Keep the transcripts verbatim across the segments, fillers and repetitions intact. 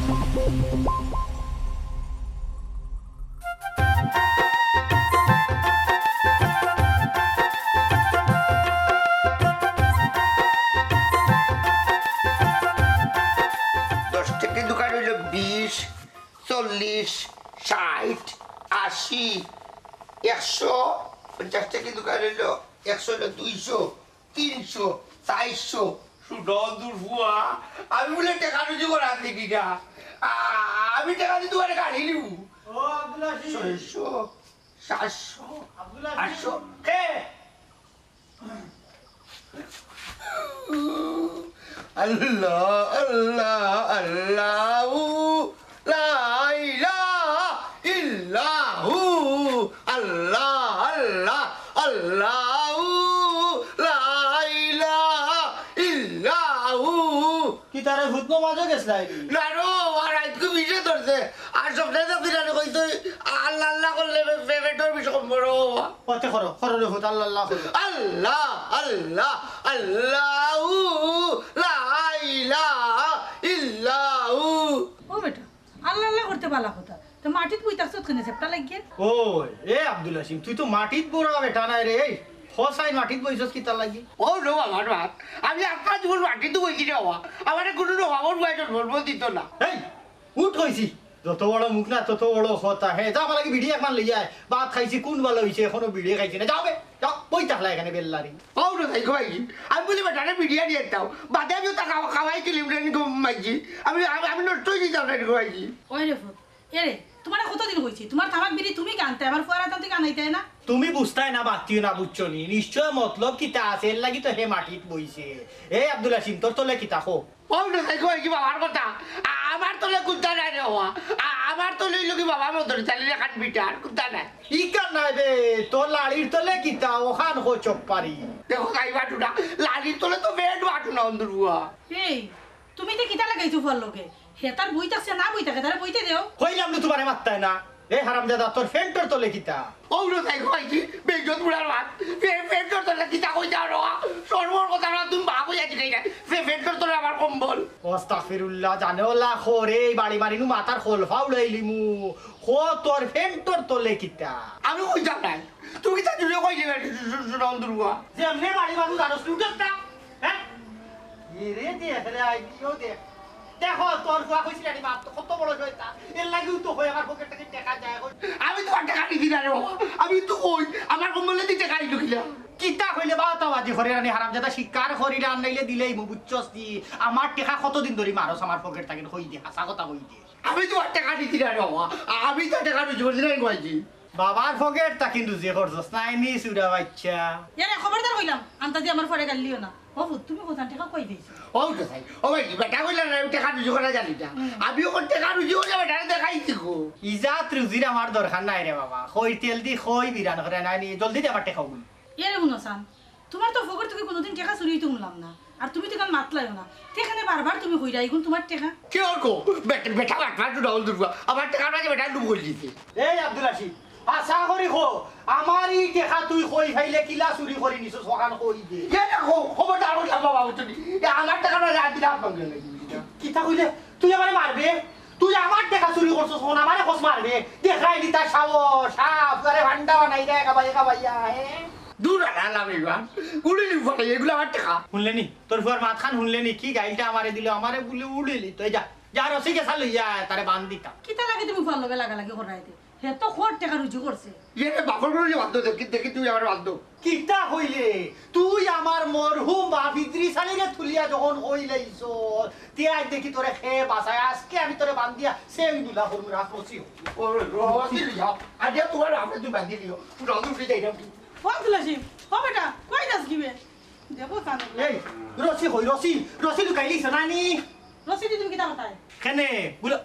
দশ টেকা দোকান অইলো বিশ, চল্লিশ, ষাইট, আশি, একশো। পঞ্চাশ টেকা দোকান অইলো একশো, অইলো দুইশো, তিনশো, চাইরশো। হুনো অন্ধুর ফুয়া, আমি বুলে টেকা রুজি করার দেখি না। আ-, আমি টেকা দিয়া তুমারে গাড়ি নিমু। ও আব্দুল আজিজ। ছয়শো, সাতশো, আব্দুল আজিজ। আটশো। কে? আল্লাহ, আল্লাহ, আল্লাহু, লা ইলাহা ইল্লাহু। আল্লাহ, আল্লাহ, আল্লাহু, লা ইলাহা ইল্লাহু। কিতারে ফুত নমাজো গেছলায় নি? না রো, আর আইজকু বিষে ধরছে। আর স্বপ্নে দেখছি না রে, কইছে, আল্লাহ আল্লাহ করলে পে-, পে-, পেটর বিষ কমবো রো। অতে করো, করো রে ফুত, আল্লাহ আল্লাহ করো। আল্লাহ, আল্লাহ, আল্লাহু, লা ইলাহা ইল্লাহু। ও বেটা, আল্লাহ আল্লাহ করতে বালা কথা। তো মাটিত বই থাকছত কেনে, চেপটা লাগিয়ে? ও, এ আব্দুল হাসিম, তুই তো মাটিত বড়া বেটা নায় রে। এই, হসাই মাটিত বইছস কিতার লাগি? ও রে বাবা, বাবা, আমি আপনার জীবন মাটিত বইছি রে বাবা। আমারে কুনু রকম আমার ভাই জন্ম দিত না। এই, উঠ কইছি। যত বড় মুখ না, তত বড় কথা। হে, যা, আমার লাগি বিড়ি একখান লইয়া আয়। ভাত খাইছি, কুন বালা অইছে, এখনো বিড়ি খাইছি না। যাও বে, যাও, বই থাকলা এখানে বেল্লারি। ও রে ভাই, গো ভাই, আমি বুলে বেটারে বিড়ি আনি আনতাম। বাদে আমিও তা খাওয়া-, খাওয়াই কিলিম রে গো মাইজি। আমি, আমি, আমি নষ্ট অই যাইতাম রে গো মাইজি। ওই রে ফুত, এ রে, তুমারে কতদিন কইছি, তুমার তামাক বিড়ি তুমি কানতে, আমার ফুয়ার আতান্তে কানাইতায় না। তুমি বুঝতায় না, বাতিও না, বুঝছো নি? নিশ্চয় মতলব কিতা আছে, এর লাগি তো হে মাটিত বইছে। এ আব্দুল হাসিম, তোর তলে কিতা খো? ও না, তাই কই কি বাবার কথা? আ-, আমার তলে কুন্তা নাই রে বাবা। আ-, আমার তলে অইলো কি বাবা মদর চালির এখান বিটার কুন্তা নাই। ইকান নাই বে, তোর লাড়ির তলে কিতা, ওখান খো চোখ পারি। দেখো, তাই বাটু না, লাড়ির তলে তো বেড বাটু না, অন্ধুর বুয়া। এই, তুমি তে কিতা লাগাইছো ফুয়ার লগে? হে তার বই থাকছে না বই থাকে, তারে বইতে দেও। কইলাম না তুমারে মাততায় না। এ হারামজাদা, তোর ফেন্টর তলে কিতা? ও রে তাই কই কি? বেইজ্জত বুড়ার মাত। ফে-, ফেন্টর তলে কিতা কই যাও রে? সর্বর কথা না তুমি বাপ হইয়া দিলে না। ফে-, ফেন্টর তলে আমার কম্বল। আস্তাগফিরুল্লাহ, জানে ওলা খরে, এই বাড়ি মারিনু মাথার খোলফা উড়াইলিমু। খো তোর ফেন্টর তলে কিতা? আমি কই যাও নাই। তুমি কিতা জুড়ে কই যাবে? শু-, শু-, শু-, শুনো, অন্ধুর বুয়া। যেমনে বাড়ি মারু জানোস তুই উঠোস না? হ্যাঁ? এরে দেখ রে, আইডিও দেখ। দেখো, তোর ফুয়া কইছিল রে বাপ, তো কত বড় শয়তান। এর লাগিও তো হয় আমার পকেট থাকি টেকা যায়, কই। আমি তুমার টেকা নিছি না রে বাবা। আমি তো কই, আমার কম্বলে দি টেকা আইলো কিলা? কিতা কইলে বাতাবাজি করে রানি হারামজাদা, স্বীকার করিলে আর নাইলে দিলেই মু বুঝছস দি। আমার টেকা কতদিন ধরি মারস আমার পকেট থাকি, কই দে, হাছা কথা কই দে। আমি তুমার টেকা নিছি না রে বাবা। আমি তো টেকা নিছি, বুঝলি না, কইছি। বাবার পকেট থাকি রুজি করছস, নায় নি চুরা বাইচ্চা। এরে খবরদার কইলাম, আন্তাজি আমার ফুয়ারে গাইল্লিও না। ও ফুত, তুমি কইতান টেকা কই পাইছো? ও তো তাই। ও ভাই, বেটা কইলা না, আমি টেকা রুজি করা জানি না। হুম। আমি অখন টেকা রুজি করি বেটারে দেখাইছি গো। ইজাত রুজির আমার দরকার নাই রে বাবা। খই তেল দি খই বিরান করে নায় নি, জলদি দে আমার টেকা অগুন। এরে হুনো চান, তুমার তো পকেট থাকি কুনুদিন টেকা চুরি অইতো হুনলাম না। আর তুমি তো ইখান মাতলায়ও না। তে কেনে বারবার তুমি কইরায়, ইগুন তুমার টেকা? কে অর কো? বেটা, বেটা বাটপার তো ডাউল দুর্গা। আমার টেকার মাঝে বেটায় লুপ করি দিছে। এই আব্দুল হাসিম, হাছা করি কো, আমার ই টেকা তুই কই পাইলে, কিলা চুরি করি নিছস, অখান কই দে। এ দেখো, খবরদার কইলাম বাবা, বুঝছো নি? এ আমার টেকার মাঝে আত দিলে আত ভাঙ্গি লাগি। কিতা কইলে? তুই আমারে মারবে? তুই আমার টেকা চুরি করছস, অখন আমারে কস মারবে? দেখাই দিতা সাহস, সাপ, আরে ভান্ডা বানাই দে, কাবাই, কাবাইয়া, হে? দূর আলা, আলা, বেইমান। উড়িলি উফারে, ইগুলা আমার টেকা। হুনলে নি? তোর ফুয়ার মাতখান হুনলে নি? কি গাইলটা আমারে দিল, আমারে বুলে উড়িলি। তুই যা, যা, রশি গেছা লইয়া আয়, তারে বান দিতাম। কিতা লাগি তুমি ফুয়ার লগে লাগালাগি করায় দে? হে তো খোর টেকা রুজি করছে। ইয়ে রে, বাপর ঘরে বাধ্য, দেখি, দেখি তুই আমার বাধ্য। কিতা কইলে? তুই আমার মরহুম বাপ ইদ্রিস আলীরে তুলিয়া যখন কইলাইছস, তে আইজ দেখি তোরে কে বাঁচায়, আইজকে আমি তোরে বান্ধিয়া সেং দুলা করমু, রাত রশি। ও, রশি লিয়া। আজ তুমার বাপে তুই বান্ধি লিও। তুই রশি উঠে যাই না। ও আব্দুল হাসিম, ও বেটা, কই যাস কি বে? দেখো, কানো। এই, রশি কই, রশি? রশি লুকাইলিছ না নি? রশি দি তুমি কিতা করতায়? কেনে? বুলো,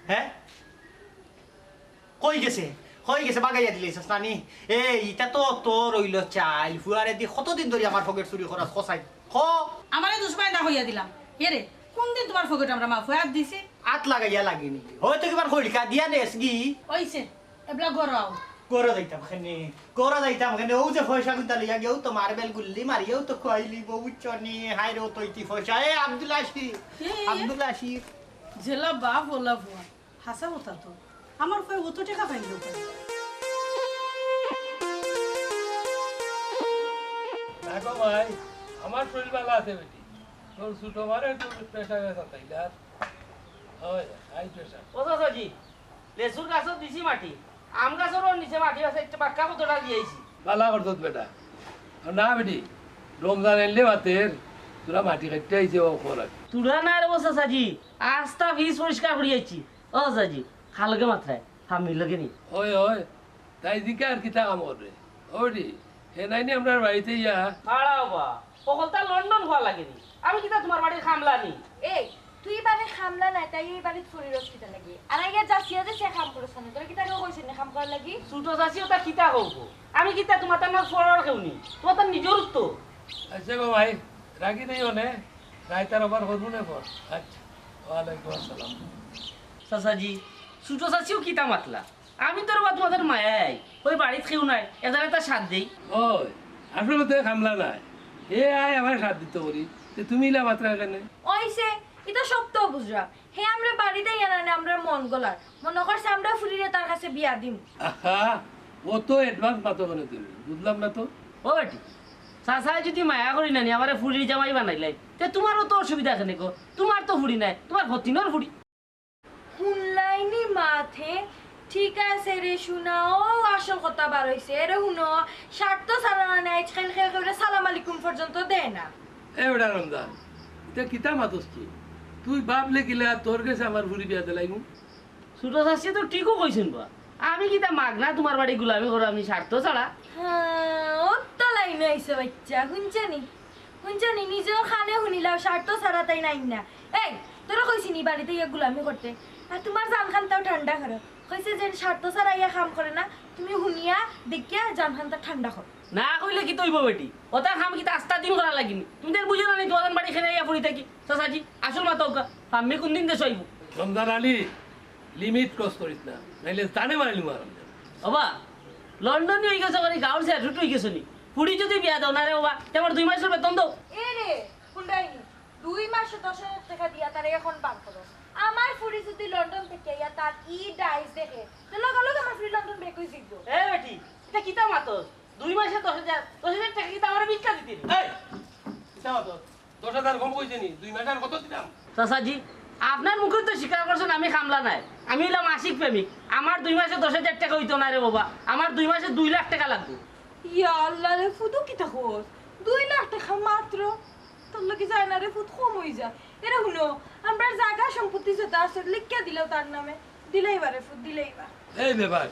হে? কই গেছে? কই গেছে? বাগাইয়া দিলে, ইছস না নি? এই, ইটা তো তোর অইলো চাইল। ফুয়ারে দি কতদিন ধরি আমার পকেট চুরি করাস, কসাই। ক। আমারে দুশমন না কইয়া দিলাম। এরে, কুনদিন তুমার পকেট আমরা মা ফুয়া আত দিছি? আত লাগাইয়া লাগেনি। হয়তো কিবার খড়িকা দিয়া নেসগি। অইছে, এবলা ঘরো আও। ঘরো যাইতাম কেনে? ঘরো যাইতাম কেনে? অউ যে পয়সা কুন্তা লইয়া গিয়া, অউ তো মার্বেল গুল্লি মারিয়াউ তো খুয়াইলিবো, বুঝছো নি? হায় রে, অত ইতি পয়সা। এ, আব্দুল আসিফ, এ, এ, এ। আব্দুল আসিফ। যেলা বাপ ওলা ফুয়া, হাছা কথা তো। আমার ফুয়ায় অত টেকা পাইলো কই? না গো ভাই, আমার শরীর ভালা আছে বেটি। তোর ছোট মারে একটু প্রেশারে সাতাইলে আর। ওই, হাই প্রেশার। ও চাচাজি, লেচুর গাছত দিছি মাটি, আম গাছরও নিচে মাটি আছে, একটা বাক্কা কতটা দিয়াইছি। ভালা করছত বেটা। আর না বেটি, রমজান আইলে মাতের, তোরা মাটি কাটতে আইছে ও খরাক। তোরা না রে ও চাচাজি, আস্তা ফিস পরিষ্কার করি আইছি। ও চাচাজি, খালকে মাত্রায়, ফামির লগে নি। ওই, ওই, তাই দিকে আর কিতা কাম করে? ওরে, হে নাইনি আমরার বাড়িত ইয়া। খাড়াও বা, অকলতা লন্ডন হওয়া লাগেনি। আমি কিতা তোমার বাড়ির খামলা নি? এই, তুই বাড়ির খামলা নায়, তাই এই বাড়িত ফুরিরস কিতা লাগি? আর আইয়া যাচিয়া যাচিয়া কাম করস না, তোরে কিতা কেউ কইছে নি কাম করার লাগি? ছোট চাচি ওটা কিতা কইবো? আমি কিতা তোমার তার না ফরার কেউ নি, তোমার তার নিজর তো। আচ্ছা গো ভাই, রাখি দেই অনে, রাইতার আবার করবো না পর। আচ্ছা, ওয়ালাইকুম আসসালাম। চাচাজি, ছোট চাচিও কিতা মাতলা? আমি তো রে বা তোমাদের মায়ায়, ওই বাড়িত কেউ নাই, এদারে তার সাথ দেই। ওই, আসলে তো খামলা নাই। এ আয় আমার সাথ দিতে করি, তে তুমি ইলা মাত্রা কেনে? ওইছে, ইতা সব তো বুঝরা। হে আমরা বাড়িত আইয়া না, না আমরা মন গলার। মনে করছে আমরা ফুরিরে তার কাছে বিয়া দিম। আহা, ও তো অ্যাডভান্স মাতো কেনে তুমি? বুঝলাম না তো। ও বেটি, চাচায় যদি মায়া করি না নি, আমারে ফুরির জামাই বানাইলাই, তে তোমারও তো অসুবিধা কেনে গো? তোমার তো ফুরি নাই, তোমার হতিনর ফুরি। হুনলাইনি মাতে, ঠিক আছে রে হুনো, আসল কথা বার অইছে। এরে হুনো, স্বার্থ ছাড়া না নাই, আজকাল কেউ কেউরে সালাম আলাইকুম পর্যন্ত দেয় না। এ বেটা রমজান, ইতা কিতা মাতস তুই? তুই বাপ লেখিলা তোর গেছে আমার ফুরি বিয়া দিলাইমু? ছোট চাচিয়ে তো ঠিকও কইছইন বা। আমি কিতা মাগনা তোমার বাড়ি গুলামি করো আমি স্বার্থ ছাড়া? হ্যাঁ, অত লাইন অইছে বাইচ্চা, হুনছনি? হুনছনি, নিজর কানে হুনিলাও, স্বার্থ ছাড়া তাই নাই না। এই, তোরে কইছি নি বাড়িত ইয়া গুলামি করতে? আর তোমার জানখানটাও ঠান্ডা করো। কইছে যে স্বার্থ ছাড়া ইয়া কাম করে না, তুমি হুনিয়া দেখিয়া জানখানটা ঠান্ডা করো। না কইলে কিতা অইবো বেটি? ওটা কাম কিতা আস্তা দিন করা লাগিনি? তুমি তো বুঝো না নি, তোমার বাড়ি খেলে ইয়া ফুরি থাকি। চাচাজি, আসল মাতা উকা, আমি কোন দিন দেশ অইবো? রমজান আলী, লিমিট ক্রস করিস না, নাইলে জানে মারিলিমু আর। ওবা, লন্ডনি অইগেছো করি, গাউর সে রুট অইগেছো নি? ফুরি যদি বিয়া দেও না রে ওবা, তে আমার দুই মাসর বেতন দেও। এ রে, হুনরায়নি, দুই মাসে দশ হাজার টেকা দিয়া তারে অখন বার করো। আমার ফুরি যদি লন্ডন থাকি আইয়া তার ই ডাইস দেখে, তে লগে লগে আমার ফুরি লন্ডন ব্রেক অই যাইবো। এ বেটি, ইতা কিতা মাতস? দুই মাসে দশ হাজার, দশ হাজার টেকা কিতা আমারে ভিক্ষা দিতে? এই, কিতা মাতস? দশ হাজার কম কইছে নি? দুই মাসে আর কত দিতাম? চাচাজি, আপনার মুখে তো স্বীকার করছইন আমি খামলা নায়, আমি অইলাম আশিক প্রেমিক। আমার দুই মাসে দশ হাজার টেকা অইতো নায় রে বাবা, আমার দুই মাসে দুই লাখ টেকা লাগবো। ইয়া আল্লাহ রে, ফুদু কিতা কস? দুই লাখ টেকা মাত্র? তোর লাগি যায় না রে ফুদ, কম অই যায়। এরে হুনো, আমরার জাগা সম্পত্তি যেতা আছে লিখিয়া দিলাও তার নামে। দিলাইবা রে ফুদ, দিলাইবা। এই বেবাক,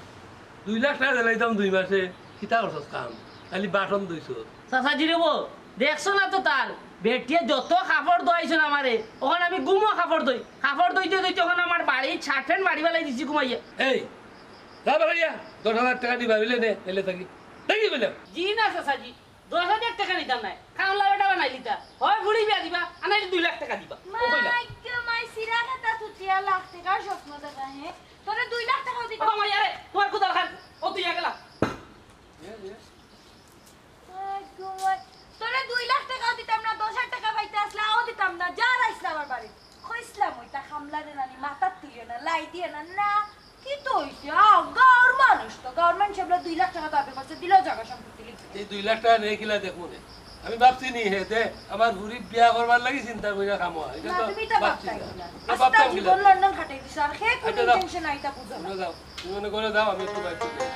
দুই লাখ টেকা দিলাইতাম দুই মাসে, কিতা করছস কাম? খালি বাসন ধুইছস। চাচাজি রে বো, দেখছো না তো তার? বেটিয়ে যত কাপড় ধোয়াইছইন আমারে, অখন আমি ঘুমো কাপড় ধই। কাপড় ধইতে ধইতে অখন আমার বাড়ি শার্ট প্যান্ট মারি ফালাই দিছি ঘুমাইয়া। এই, যা বাড়াইয়া, দশ হাজার টেকা দিবা অইলে নে, এলে থাকি। দেখি বলে। জি না চাচাজি, দশ হাজার টেকা নিতাম নায়, কামলা বেটা বানাইলিতা। হয় ফুরি বিয়া দিবা, আর নাইলে দুই লাখ টেকা দিবা। ও কইলা। মাই গো মাই, সিরা খাতা তুতিয়া লাখ টেকার স্বপ্ন দেখা, হে? তোরে দুই লাখ টেকাও দিতাম। বাবা মাই, আরে, তোমার কুদাল খান, ও তুই গেলা। মাই গো মাই, তোরে দুই লাখ টেকাও দিতাম না, দশ হাজার টেকা পাইতে আসলে, আও দিতাম না, যা রাইসলা আমার বাড়ি। কইসলাম ওইটা খামলারে নানি, মাথাত তুলিও না, লাই দিও না, না। কিতা অইছে? আ, গাউর মানুষ তো, গাউর মানুষ এবলা দুই লাখ টেকা দাবি করছে, দিলেও জাগা সম্পত্তি লিখবে। এই দুই লাখ টেকা নিয়া কিলা দেখমু নে? আমি ভাবছি নি হে দে, আমার ফুরি বিয়া করবার লাগি চিন্তা করিয়া কাম অয়। ইটা না, তো তুমি ইটা ভাবছি ভাবতায় না। কিলা? এ আস্তা ভাবতাম কিলা? জীবন লন্ডন খাটাই দিছো, আর হে কোন আচ্ছা, যাও। ইন্টেনশন আইতা বুঝো না। তুমি যাও, তুমি মনে করে যাও, আমি একটু বাইরে যাই।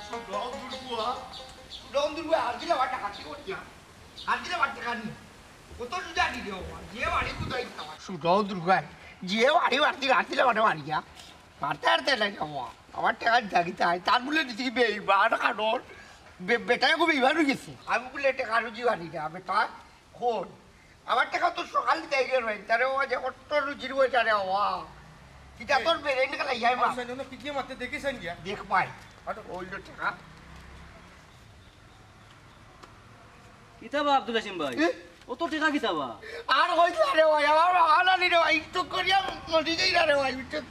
সুডাও দুর্গুয়া, সুডাও দুর্গুয়া, আর দিলে বাটা খাচ্ছি করছি না। আর দিলে বাটা খানি। কত সুজা দিলে বাবা, যে বাড়ি কোথায় দিতে আমার? সুডাও দুর্গুয়া, যে বাড়ি বাড়তি আর দিলে বাটা বাড়ি যা। মারতে মারতে না যাবো। আমার টেকা জাগিতে হয়, তার বলে দিচ্ছি কি বেইমান কারণ। বে-, বেটায় খুব ইমান অই গেছে। আমি বলে টেকা রুজি বাড়ি না, বেটা। খোর। আমার টেকা তো সকাল দিতে গেল ভাই। তারে বাবা যে কত রুজির পয়সা রে বাবা। কিতা তোর বেরেন গেল ইয়াই মা। আচ্ছা, না, না, পিটিয়ে মারতে দেখেছেন গিয়া? দেখ ভাই। আচ্ছা। ওই লো টেকা। কিতা বা আব্দুল হাসিম ভাই? এ? অত টেকা কিতা বা? আর কইছ না রে ভাই, আমার হালালি রে ভাই, তো করিয়া মরি যাই না রে ভাই, বুঝছস?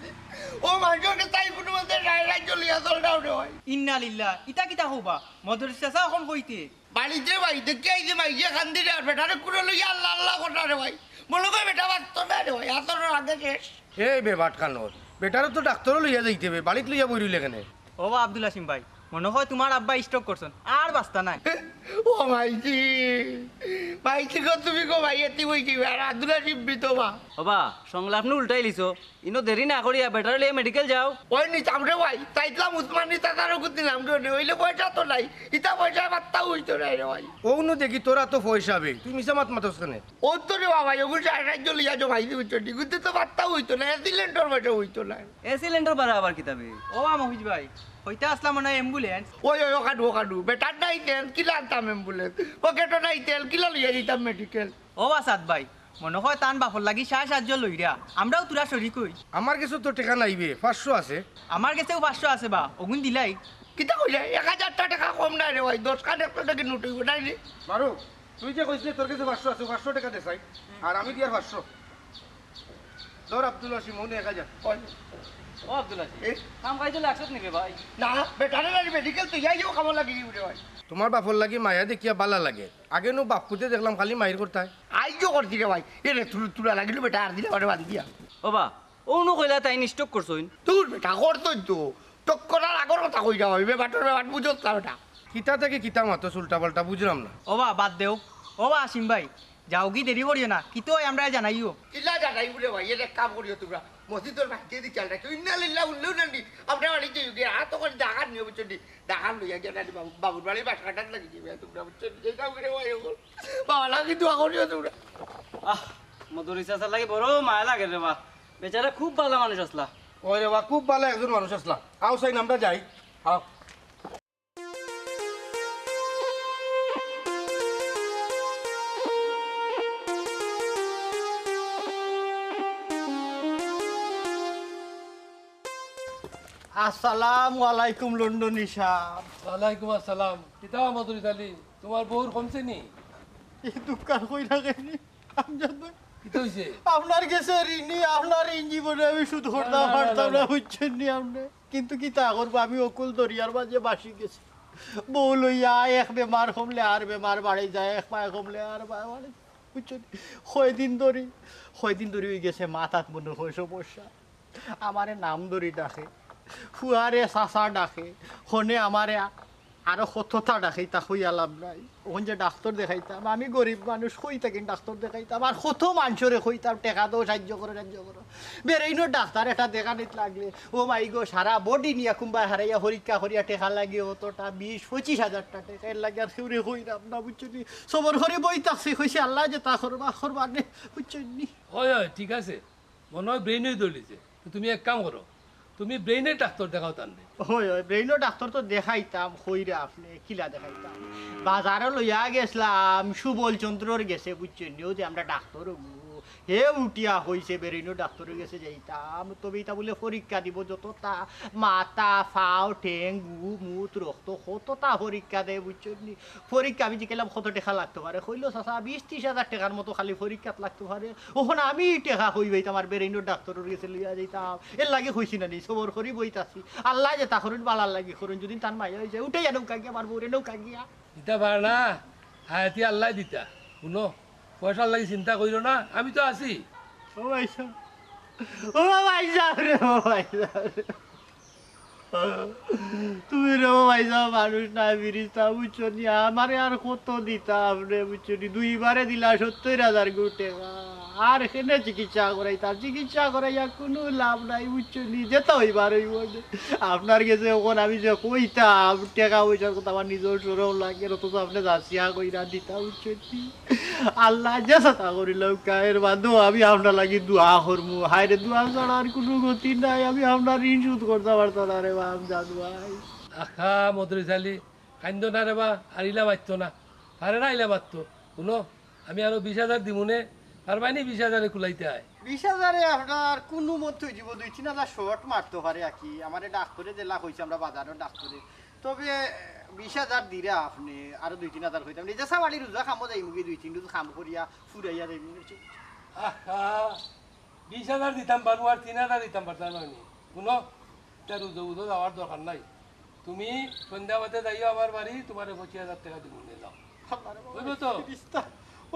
ও মানুষকে তাই কোনো রায় রাজ্য লইয়া চলরাও রে ভাই। ইন্না লিল্লাহ, ইতা কিতা কইবা? মদরিছ চাচা অখন কইতে। বাড়িত রে ভাই, দেখি আইছি মাইয়ে কান্দির আর বেটারে কুলে লইয়া আল্লাহ আল্লাহ কররা রে ভাই। মনো কয় বেটা বাঁচতো না রে ভাই, আতর আগে শেষ। এ বেবাট কানোর, বেটারে তো ডাক্তরো লইয়া যাইতে অইবে, বাড়িত লইয়া বই রইলে কেনে? ও বা আব্দুল হাসিম ভাই, মনো কয় তুমার আব্বা স্ট্রোক করছইন, আর বাঁচতা নায়। ও মাইজি, মাইজি গো, তুমি গো ভাই, এতি বই কি আর আব্দুল হাসিম মৃত বা। ও বা, সংলাপ নু উল্টাইলিছো। ইনো দেরি না করিয়া বেটারে লইয়া মেডিকেল যাও। ওই নিতাম রে ভাই, চাইতলাম উসমানী চাচার ওগুত নিলাম রে, অইলে পয়সা তো নাই, ইতা পয়সায় বাত্তাও অইতো নায় রে ভাই। অউ নু দেখি তোরা তো পয়সা বে, তুই মিছা মাত মাতস কেনে? ও তো রে বাবা, ওগুন সাড়ে সাতশো লইয়া জমাই দি বুঝছো নি, গুনতে তো বাত্তাও অইতো নায়, এসিলেন্ডর পয়সা অইতো নায়। এসিলেন্ডর বারা আবার কিতাবে? ও বা মফিজ ভাই, কইতা আছলা মনে অয় অ্যাম্বুলেন্স। ওই, ওই, ওখানু, ওখানু, বেটার নাই তেল, কিলা আনতাম অ্যাম্বুলেন্স? পকেটো নাই তেল, কিলা লইয়া যাইতাম মেডিকেল? ও বা সাদ ভাই, মনো কয় তান বাপর লাগি সাড়ে সাতশো লইরা, আমরাও থুড়া শরিক অই। আমার গেছে তো টেকা নাই বে, পাঁচশো আছে। আমার গেছেও পাঁচশো আছে বা, ওগুন দিলাই। কিতা কইলে? এক হাজারটা টেকা কম নায় রে ভাই, দশ খান একশো টেকা নোট অইবো, নায় নি? মারু, তুই যে কইছলে তোর গেছে পাঁচশো আছে, পাঁচশো টেকা দে চাই, আর আমি দিয়ার পাঁচশো। ধর আব্দুল হাসিম, মনে এক হাজার। কই? ও আব্দুল হাসিম, এ? কাম কাজ তো লাগছত নি রে ভাই? না, বেটারে লাগি মেডিকেল তো ইয়াইও কামো লাগি রে ভাই। তুমার বাপর লাগি মায়া দেখিয়া বালা লাগে। আগে নু বাপ পুতে দেখলাম খালি মাইর করতায়। আইজও করছি রে ভাই। এ রে, তুলা, তুলা লাগিল বেটা, আর দিলে ওরে বাদ দিয়া। ও বা, অউ নু কইলা তাইন স্ট্রোক করছইন। দূর বেটা, করছইন তো। টক্করার আগর কথা কইরা অইবে, বেবাটর বেবাট বুঝছ না বেটা। কিতা থাকি কিতা মাতস উল্টা পাল্টা বুঝলাম না। ও বা, বাদ দেও। ও বা, আসিম ভাই, যাওগি, দেরি করিও না। কিতা অয় আমরারে জানাইও। কিলা জানাইমু রে ভাই, এর এক কাম করিও তুমরা। মসজিদর বাইরে দি খেয়াল রাখিও। ইন্না লিল্লাহ উল্লেও না নি। আমরা বাড়ি যাইগি, আর তো করে ডাকাত নিও বুঝছো নি। ডাকাত লইয়া গিয়া নানি বাবু, বাবুর বাড়ি বাঁশ কাটাত লাগি যাইবে তুমরা বুঝছো নি। এই কাম করে ভাই অখন। বাবা লাগি দোয়া করিও তুমরা। আহ, মদরিছ চাচার লাগি বড় মায়া লাগে রে বা। বেচারা খুব বালা মানুষ আছলা। ওই রে বা, খুব বালা একজন মানুষ আছলা। আও চাইন আমরা যাই। আও। আসসালামু আলাইকুম লন্ডনী সাব। ওয়ালাইকুম আসসালাম। কিতা মদরিছ আলী, তুমার বউর কমছে নি? ই দুঃখ আর কইরা কেনে, আমজাদ ভাই। কিতা অইছে? আপনার গেছে ঋণী, আপনার ঋণ জীবনে আমি শোধ করতাম পারতাম না, বুঝছইন নি আপনে? কিন্তু কিতা করবো, আমি অকুল দরিয়ার মাঝে ভাসি গেছি। বউ লইয়া এক বেমার কমলে আর বেমার বাড়ি যায়, এক পায় কমলে আর পায় বাড়ি যায়, বুঝছইন নি? কয়দিন ধরি, কয়দিন ধরি অইগেছে মাথাত মনে অয় সমস্যা। আমারে নাম ধরি ডাকে, ফুয়ারে চাচা ডাকে, হনে আমারে আ-, আরো কততা ডাকে, ইতা কইয়া লাভ নাই। অখন যে ডাক্তর দেখাইতাম, আমি গরিব মানুষ, কই থাকি ডাক্তর দেখাইতাম? আর কত মানষরে কইতাম, টেকা দেও, সাইয্য করো, সাইয্য করো। বেরেইনর ডাক্তর একটা দেখানিত লাগলে, ও মাই গো, সারা body নিয়া কুনবায় হারাইয়া পরীক্ষা করিয়া টেকা লাগে অতটা, বিশ পঁচিশ হাজারটা টেকা, এরলাগি আর কেউরে কইরাম না, বুঝছইন নি? সবর করি বই থাকছি, কইছি, "আল্লায় যেতা করবা, করবা নে", বুঝছইন নি? অয়, অয়, ঠিক আছে। মনো অয় brain-ও ধরিলিছে। তুমি এক কাম করো, তুমি brain-র ডাক্তর দেখাও তানরে। অয়, অয়, brain-র ডাক্তর তো দেখাইতাম, কইরা আপনে, কিলা দেখাইতাম? বাজারো লইয়া গেছলাম, সুবল চন্দ্রর গেছে, বুঝছইন নি? অউ যে আমরার ডাক্তর অগু, হে উঠিয়া কইছে, brain-র ডাক্তরর গেছে যাইতাম, তবে ইতা বুলে পরীক্ষা দিবো যততা, মাথা, ফাও, ঠেং, গু, মুত, রক্ত, কততা পরীক্ষা দেয়, বুঝছইন নি? পরীক্ষা আমি জিকাইলাম, "কত টেকা লাগতো পারে?" কইলো, "চাচা, বিশ ত্রিশ হাজার টেকার মতো খালি পরীক্ষাত লাগতো পারে।" অখন আমি টেকা কই পাইতাম, আর brain-র ডাক্তরর গেছে লইয়া যাইতাম। এরলাগি কইছি না নি, সবর করি বইতাছি। আল্লায় যেতা করইন, বালার লাগি করইন। যদি তান মায়া অইযায়, উঠাইয়া নেউক্কা গিয়া, আমার বউরে নেউক্কা গিয়া। ইতা পারে না, হায়াতি আল্লায় দিতা। হুনো, পয়সার লাগি চিন্তা করিও না, আমি তো আছি। ও ভাইসাব, ও ভাইসাব রে, ও ভাইসাব রে। তুমি রে ও ভাইসাব, মানুষ না ফিরিস্তা, বুঝছো নি? আমারে আর কত দিতা আপনে, বুঝছো নি? দুইবারে দিলা সত্তইর হাজার গু টেকা। আর কেনে চিকিৎসা করাইতাম? চিকিৎসা করাইয়া কুনু লাভ নাই, বুঝছো নি? যেতা অইবার অইবো নে। আপনার গেছে অখন আমি যে কইতাম, টেকা পয়সার কথা আমার নিজর শরম লাগের, অথচ আপনে যাচিয়া কইরা দিতা, বুঝছো নি? আল্লায় যে যেতা করিলাউক্কা, এর বাদেও আমি আপনার লাগি দোয়া করমু। হায়রে, দোয়া ছাড়া আর কুনু গতি নাই। আমি আপনার ঋণ শোধ করতা পারতাম না রে বা, আমজাদ ভাই। আহা, মদরিছ আলী, কাইন্দো না রে বা, আর ইলা মাততো না। পারে না ইলা মাততো। হুনো, আমি আরো বিশ হাজার দিমুনে, পারবায় নি বিশ হাজারে কুলাইতায়? বিশ হাজারে আপনার কুনু মতে অইযিবো, দুই তিন হাজার short মারতো পারে আর কি। আমারে ডাক্তরে যেলা কইছে, আমরার বাজারর ডাক্তরে। তবে বিশ হাজার দিরা আপনে, আরো দুই তিন হাজার কইতাম। নিজে সাবাড়ি রোজা কামো যাইমুগি, দুই তিন রোজ কাম করিয়া ফুরাইয়া যাইমু। আহা, বিশ হাজার দিতাম পারমু, আর তিন হাজার দিতাম পারতাম নায় নি। হুনো, তার উজো উজো যাওয়ার দরকার নাই। তুমি সন্ধ্যা বাদে যাইও আমার বাড়ি, তুমারে পঁচিশ হাজার টেকা দিমু নে, যাও। অইবো তো?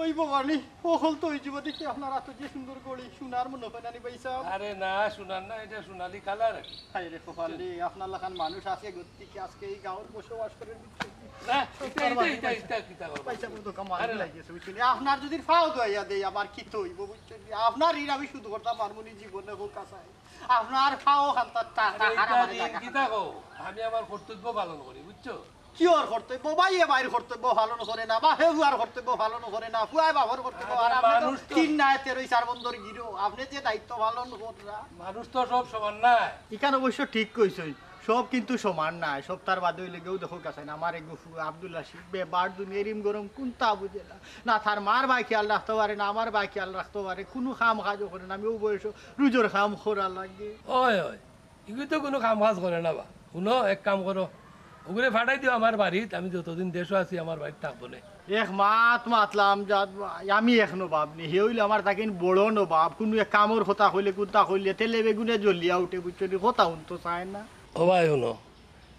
অইবো মানে, অকল তো অইযিবো দেখি আপনার আতো যে সুন্দর ঘড়ি, সোনার মনো অয় নানি ভাইসাব? আরে না, সোনার না, ইটা সোনালী কালার। হায়রে কপাল রে, আপনার লাখান মানুষ আছে গতিকে আজকে ই গাউর বসবাস করের ভিতরে। না, ইটা, ইটা, ইটা, ইটা, কিতা করবা? ভাইসাব, অতো কাম আরে না। লাগি গেছে, বুঝছইন নি? আপনার যদি পাও ধুয়াইয়া দেই, আমার কিতা অইবো, বুঝছইন নি? আপনার ঋণ আমি শোধ করতাম পারমু নি জীবনে, কউক্কা চাই। আপনার পাও খান্তা টা-, আরে, টাকা ইটা মানে দিন টাকা। কিতা কও? আমি আমার কর্তব্য পালন করি, বুঝছো? কিওর কর্তব্য? ভাইয়ে ভাইর কর্তব্য পালন করে না, বাপে পুয়ার কর্তব্য পালন করে না, পুয়ায় বাপর কর্তব্য, আরে, আর আপনে তো মানুষ তো তিন নায় তেরোই চার বন্দর গিরো, আপনে যে দায়িত্ব পালন কররা। মানুষ তো সব সমান নায়। ইখান অবশ্য ঠিক কইছইন, সব কিন্তু সমান নায়। সব তার বাদে অইলে গেউ দেখো কাছে না, আমার এক ফুয়া আব্দুল রাশিদ বেবার দুনিয়ার ইম গরম কুন্তা বুঝে না। না তার মার বায় খেয়াল রাখতো পারে, না আমার বায় খেয়াল রাখতো পারে, কুনু কাম কাজও করে না। আমি অউ বয়সো রুজর কাম করা লাগে। অয়, অয়, ইগু তো কুনু কাম কাজ করে না বা। হুনো, এক কাম করো, অগুরে ফাটাই দিও আমার বাড়িত, আমি যতদিন দেশো আছি আমার বাড়িত থাকবো নে। এক মাত মাতলাম, যা, আমি এক নবাব নি, হে অইলে আমার থাকিন বড় নবাব, কুনু এক কামর কথা কইলে, কুন্তা কইলে, তেলে বেগুনে জ্বলিয়া উঠে, বুঝছো নি, কথা হুনতো চায় না। ও ভাই, হুনো,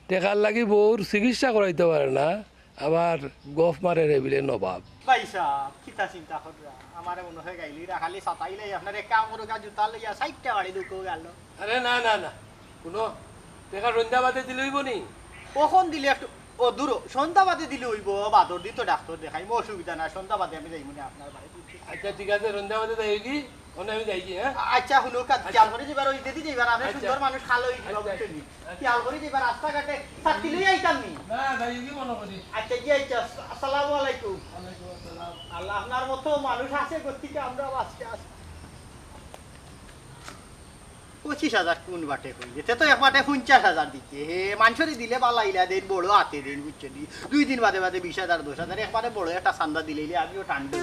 টেকার লাগি বউর চিকিৎসা করাইতো পারে না, আবার গফ মারের রে বিলে নবাব। ভাইসাব, কিতা চিন্তা কররা? আমারে মনো অয় গাইলিরা, খালি সাতাইলাই আপনার এক কাম করুক, আর জুতা লইয়া সাইটটা বাড়ি ঢুকো গেল। আরে না, না, না, হুনো, টেকা সন্ধ্যা বাদে দিলে অইবো নি? অখন দিলে একটু, ও দূর, সন্ধ্যা বাদে দিলে অইবো, বাদর দিন তো ডাক্তর দেখাইমু, অসুবিধা না, সন্ধ্যা বাদে আমি যাইমু নে আপনার বাড়ি। আচ্ছা, ঠিক আছে, সন্ধ্যা বাদে যাইও কি? অনে আমি যাই কি, হ্যাঁ? আচ্ছা, হুনো, কা-, আচ্ছা। খেয়াল করি যাইবার, অউ ইদি যাইবার, আপনে আচ্ছা। সুন্দর মানুষ, খালো অইযিবা, আচ্ছা। বুঝছইন নি? আচ্ছা। খেয়াল করি যাইবার, রাস্তাঘাটে ছাতি লইয়া আইতাম নি? না, যাই কি মনো করি। আচ্ছা, জি, আচ্ছা, আস-, আসসালামু আলাইকুম। ওয়ালাইকুম আসসালাম। আল্লাহ, আপনার মতো মানুষ আছে গতিকে আমরা বাঁচতে আছি। পঁচিশ হাজার কুন বাটে কইলে? তে তো এক বাটে পঞ্চাশ হাজার দিতে। হে, মানষরে দিলে বালা ইলা দেইন, বড় আতে দেইন, বুঝছো নি? দুই দিন বাদে বাদে বিশ হাজার, দশ হাজার, একবারে বড় একটা চান্দা দিলাইলে আমিও টান দেই।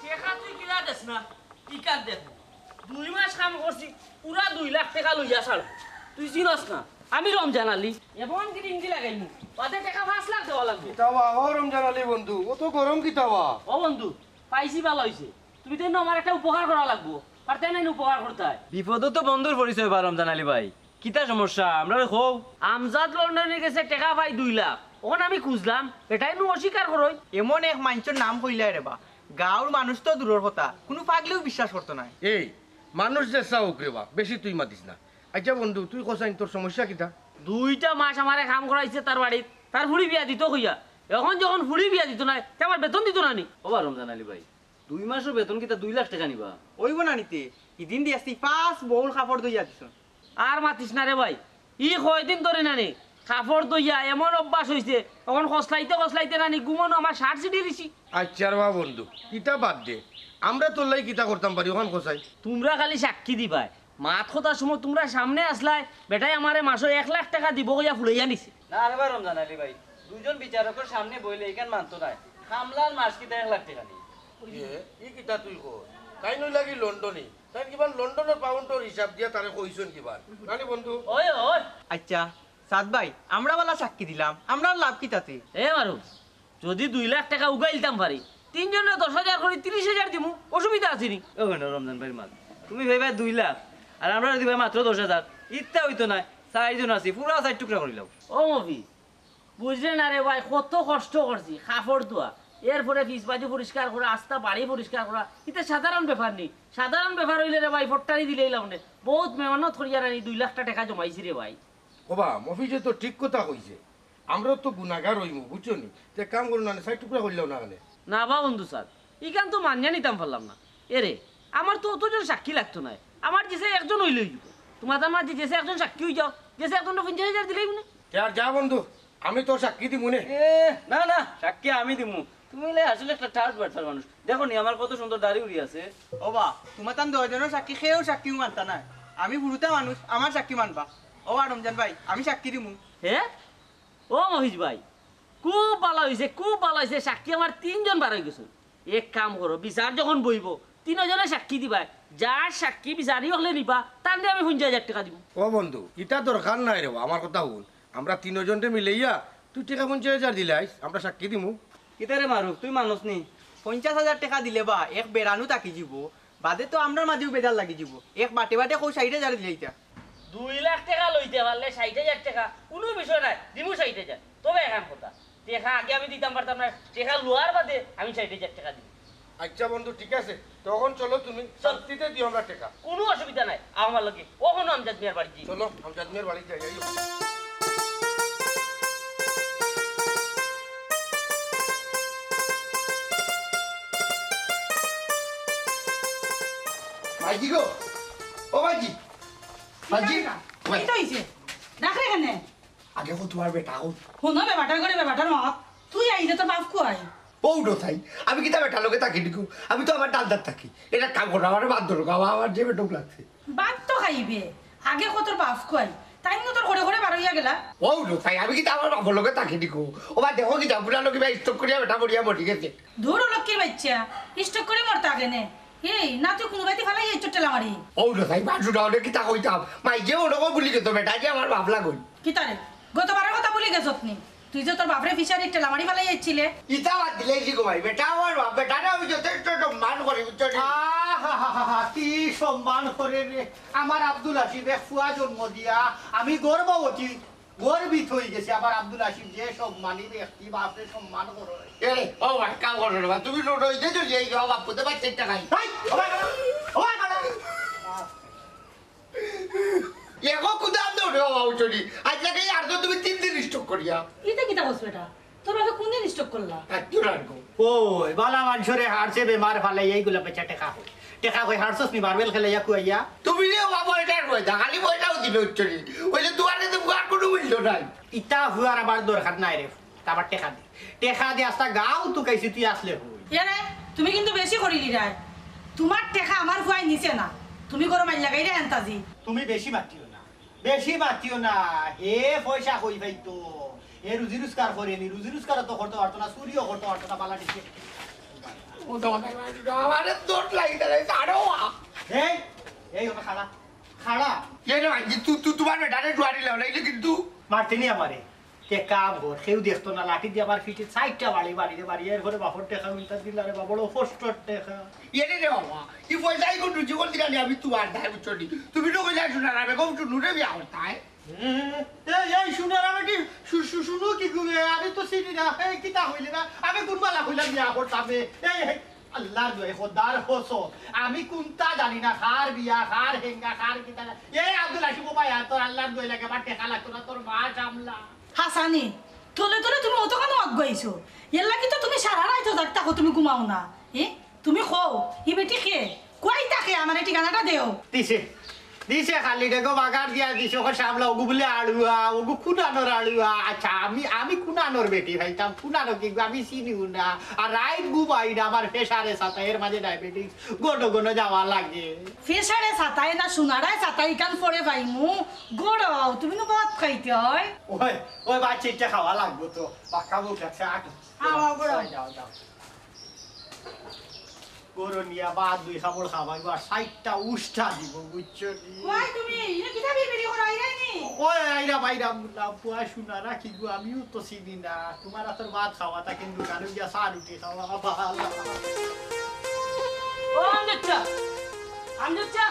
টেকা তুই কিলা দেস না? টিকার দেখো, দুই মাস কাম করছি, পুরা দুই লাখ টেকা লইয়া ছাড়বো। তুই চিনস না, আমি রমজান আলী, এমন গিরিঙ্গি লাগাইমু, বাদে টেকা পাঁচ লাখ দেওয়া লাগবো। কিতা বা, ও রমজান আলী বন্ধু, অত গরম কিতা বা? ও বন্ধু, পাইছি, ভালা অইছে। তুমি তো আমার একটা উপকার করা লাগবো, পারতায় নায়নি উপকার করতায়? বিপদো তো বন্ধুর পরিচয় বা রমজান আলী ভাই। কিতা সমস্যা? আমরারে কও। আমজাদ লন্ডনে গেছে, টেকা পাই দুই লাখ। অখন আমি খুঁজলাম, বেটায় নু অস্বীকার করইন। এমন এক মাইনষর নাম কইলায় রে বা, গাউর মানুষ তো দূরর কথা, কুনু পাগলেও বিশ্বাস করতো নায়। এই, মানুষ যেছা অউক রে বা, বেশি তুই মাতিস না। আচ্ছা বন্ধু, তুই কছাইন তোর সমস্যা কিতা? দুইটা মাস আমারে কাম করাইছে তার বাড়িত, তার ফুড়ি বিয়া দিতো কইয়া। অখন যখন ফুড়ি বিয়া দিতো নায়, তে আমার বেতন দিতো না নি? ও বা রমজান আলী ভাই, দুই মাসর বেতন কিতা দুই লাখ টেকা নিবা? অইবো না নি তে, হিদিন দি আস্তা পাঁচ বউল কাপড় ধইয়া দিছইন। আর মাতিস না রে ভাই, ই কয়দিন ধরি নানি কাপড় ধইয়া এমন অভ্যাস অইছে, অখন কছলাইতে কছলাইতে নানি ঘুমো নু আমার শার্ট ছিড়ি দিছি। আচ্ছা রে বা বন্ধু, ইতা বাদ দে, আমরা তোর লাগি কিতা করতাম পারি অখন কছাই? তুমরা খালি সাক্ষী দিবায়, মাত কথার সময় তুমরা সামনে আছলায়, বেটায় আমারে মাসো এক লাখ টেকা দিবো কইয়া ফুড়াইয়া নিছে। না রে বা রমজান আলী ভাই, দুইজন বিচারকর সামনে বইলে ইখান মানতো নায়। কামলার মাস কিতা এক লাখ টেকা নি? এ, ই কিতা তুই কস? তাইন অইলা গি লন্ডনি, তাইন কিবা লন্ডনর পাউন্ডর হিসাব দিয়া তারে কইছইন কিবা। না নি বন্ধু? ওই, ওই। আচ্ছা, সাদ ভাই, আমরা বালা সাক্ষী দিলাম, আমরার লাভ কিতা তে? এ মারু, যুদি দুই লাখ টেকা উগাইলতাম পারি, তিনজনরে দশ হাজার করি তিরিশ হাজার দিমু, অসুবিধা আছে নি? ও কেনে রমজান ভাইর মাত, তুমি পাইবায় দুই লাখ, আর আমরা দিবায় মাত্র দশ হাজার, ইতা অইতো নায়, চাইরজন আছি, পুরা চাইর টুকরা করিলাও। ও মফি, বুঝরে না রে ভাই, কত কষ্ট করছি, কাপড় ধোয়া, এরপরে পিছ বাজু পরিষ্কার করা, আস্তা বাড়ি পরিষ্কার করা, ইতা সাধারণ ব্যাপার নি। সাধারণ ব্যাপার অইলে রে ভাই, ফট্টারি দিলাইলাম নে। বউত মেহনত করিয়া নানি দুই লাখটা টেকা জমাইছি রে ভাই। ও বা, মফিজে তো ঠিক কথা কইছে। আমরাও তো গুনাগার অইমু, বুঝছো নি? তে এক কাম করো না, চাইর টুকরা করিলাও না কেনে? না বা বন্ধু সাব, ইখান তো মানিয়া নিতাম পারলাম না। এরে, আমার তো অতজন সাক্ষী লাগতো নায়, আমার যেছে একজন অইলেউ অইবো। তুমার তার মাঝে যেছে একজন সাক্ষী অইযাও, যেছে একজনরে পঞ্চাশ হাজার দিলাইমু নে। তে আর যা বন্ধু, আমি তোর সাক্ষী দিমু নে। এ, না, না, সাক্ষী আমি দিমু। তুমি অইলে আসলে একটা ঠাট বাটপার মানুষ। দেখো নি, আমার কত সুন্দর দাড়ি উড়ি আছে। ও বা, তুমার তান দুইজনর সাক্ষী, কেউ সাক্ষী মানতা নায়। আমি হুরুতা মানুষ, আমার সাক্ষী মানবা। ও বা, রমজান ভাই, আমি সাক্ষী দিমু। হে? ও মফিজ ভাই, খুব ভালা অইছে, খুব ভালা অইছে, সাক্ষী আমার তিনজন বার অইগেছে। এক কাম করো, বিচার যখন বইবো, তিনজনে সাক্ষী দিবায়, যার সাক্ষী বিচারি অকলে নিবা, তানরে আমি পঞ্চাশ হাজার টেকা দিমু। ও বন্ধু, ইতা দরকার নাই রে বা, আমার কথা হুন। আমরা তিনজনরে মিলাইয়া তুই টেকা পঞ্চাশ হাজার দিলাইস, আমরা সাক্ষী দিমু। কিতা রে মারুফ, তুই মানস নি? পঞ্চাশ হাজার টেকা দিলে বা এক বেড়ানু থাকি যিবো, বাদে তো আমরার মাঝেও বেজাল লাগি যিবো। এক বাটে বাটে কও ষাইট হাজার দিলাইতা। দুই লাখ টেকা লইতে পারলে ষাইট হাজার টেকা কুনু বিষয় নায়, দিমু ষাইট হাজার। তবে একখান কথা, টেকা আগে আমি দিতাম পারতাম না, টেকা লওয়ার বাদে আমি ষাইট হাজার টেকা দিমু। আইচ্ছা বন্ধু, ঠিক আছে, তখন চলো তুমি, চল। শান্তিতে দিও আমরার টেকা। কুনু অসুবিধা নাই, আও আমার লগে। অখনউ আমজাদ মিয়ার বাড়িত যাই। চলো, আমজাদ মিয়ার বাড়িত যাই, আইও। ভাইজি গো, ও ভাইজি, ভাইজি। কিতা অইছে? ডাকরে কেনে? আগে কও তুমার বেটা কই? হুনো বে, বেটার ঘরে বে, বেটার মা। তুই আইলে তোর বাপ কই? ও উঠো তাই, আমি কিতা বেটার লগে থাকি নিকু? আমি তো আমার দাদার থাকি। এটা কাম করো, আমার বাদ ধরো, বাবা, আমার যে বেটুক লাগছে। বাদ তো খাইবে, আগে কও তোর বাপ কই? তাইন তো তোর ঘরে ঘরে বারইয়া গেলা। ও উঠো তাই, আমি কিতা আমার বাপর লগে থাকি নিকু? ও বা দেখো কিতা, বুড়া লোক কিবা স্ট্রোক করিয়া বেটা মরিয়া মরি গেছে। দূর ও লক্ষ্মীর বাচ্চা, স্ট্রোক করি মরতা কেনে? এই, না তুই কুনু বাড়িত ফালাই এই চোট্টে লামারি। ও উঠো তাই, বাসুটা অনেক কিতা কইতাম, মাই যে ওরকম ভুলি গেতো বেটা, যে আমার বাপ লাগই। কিতা রে? গতবারর কথা ভুলি গেছত নি? তুই যে তোর বাপরে ফিশারিত ঠেলা মারি ফালাই আইছিলে। ইতা বাদ দিলে কি গো ভাই? বেটা আমার বাপ, বেটারে আমি যথেষ্ট সম্মান করি, বুঝছো নি? আহাহাহা, কি সম্মান করে রে। আমার আব্দুল হাসিবে ফুয়া জন্ম দিয়া আমি গর্ভবতী, গর্বিত হয়ে গেছি। আমার আব্দুল হাসিব যে সম্মানী ব্যক্তি, বাপরে সম্মান করো। এ রে, ও ভাই, কাম করো রে ভাই। তুমি রোড হইতে চলে যাই, বাপ পুতে বাচ্চা একটা খাই। এই, ও ভাই, ও ভাই, ও ভাই। এগো কুদাম দৌড়ে বাবা উঠুনি। আজ লাগে আর তো তুমি তিন দিন স্ট্রোক করিয়া। ইতা কিতা কস বেটা? তোর বাপে কোন দিন স্ট্রোক করলা? আত্মীয় রাখবো। ও, বালা মানষরে হারছে বেমার ফালাই এইগুলা বেচা টেকা কই। টেকা কই হারছস নি মার্বেল খেলাইয়া খুয়াইয়া? তুমি রে বাবা এটার ময়দা, খালি ময়দাও দিলে উঠুনি। ওই যে তোমার তো আর কোনো মূল্য নাই। ইতা হুয়ার আমার দরকার নাই রে। তা আবার টেকা দে। টেকা দে আস্তা গাও তুকাইছি তুই আসলে হই। এরে, তুমি কিন্তু বেশি করিলিরায়। তোমার টেকা আমার ফুয়ায় নিছে না। তুমি গরম আইল লাগাইরে আন্তাজি। তুমি বেশি মাতিও না। বেশি মাতিও না। হে পয়সা কই পাইতো? হে রুজি রোজগার করেনি। রুজি রোজগার তো করতে পারতো না, চুরিও করতে পারতো না, বালা দিছে। ও তো আমারে দৌড় লাগি তারে, ছাড়ো। এই, এই ওটা খাড়া। খাড়া। এ না, তু-, তু-, তোমার বেটারে ডুয়ারি লাও, নাইলে কিন্তু। মারতে নি আমারে। তে কাম কর, কেউ দেখতো না, লাঠি দিয়া আমার পিঠে চাইরটা বাড়ি, বাড়ি রে বাড়ি, এরপরে বাপর টেকা উল্টা দিলা রে বাবা, বড় কষ্টর টেকা। এরে রে বাবা, ই পয়সা ইগু রুজি করতে গেলে আমি তোমার দায় উঠছো নি। তুমি তো কইলা সোনার আমি কম নুরে বিয়া করতায়। এ, এ, এই সোনার আমি কি শু-, শু-, শুনো কি গো, আমি তো চিনি না। এই কিতা কইলে না? আমি কোন বালা কইলাম বিয়া করতাম? এ, এই, এই, আল্লাহর দোয়াই, খোদার কসম, আমি কুনতা জানি না, কার বিয়া, কার হেঙ্গা, কার কিতা। এই আব্দুল হাসিম, ও ভাই, আর তোর আল্লাহর দোয়াই লাগে, আমার টেকা লাগতো না, তোর মা সামলা। হাসানি, তলে তলে তুমি অতখানো আগুয়াইছো, এর লাগি তো তুমি সারা রাইত জাগতা কও, তুমি ঘুমাও না। এ, তুমি কও, ই বেটি কে? কই থাকে? আমারে ঠিকানাটা দেও। দিছে। দিছে খালি দেখো বাগার দিয়া দিছে, ওকে সামলা, ওগু বলে আড়ুয়া, ওগু কুনানোর আড়ুয়া। আচ্ছা, আমি, আমি কুনানোর বেটি ভাইতাম, কুনানো কি আমি চিনিও না। আর রাইত ঘুমাই না, আমার প্রেশারে সাতা, এর মাঝে ডায়াবেটিস, ঘন ঘন যাওয়া লাগে। প্রেশারে সাতায় না, সোনারায় সাতায়, ইখান পরে পাইমু। গড়াও, তুমি নু ভাত খাইতে হয়। ওই, ওই বাচ্চা ইটা খাওয়া লাগবো তো, বাক্কা বউ খাচ্ছে, আট। আও, আও, গড়াও। যাও, যাও। গরু নিয়া বাদ দুই খাবড় খাবাইবো আর ষাইটটা উষ্টা দিব, বুঝছো নি? কই তুমি? ইনো কিতা বিড়বিড়ি করো, আইরায় নি? ওই আইরাম, আইরাম, না, পুয়া সোনা রাখি গো, আমিও তো চিনি না। তোমার হাতের ভাত খাওয়া, তা কিন্তু দোকানে গিয়া চা রুটি খাওয়া, বাবা। ও আমজুচ্চা, আমজুচ্চা।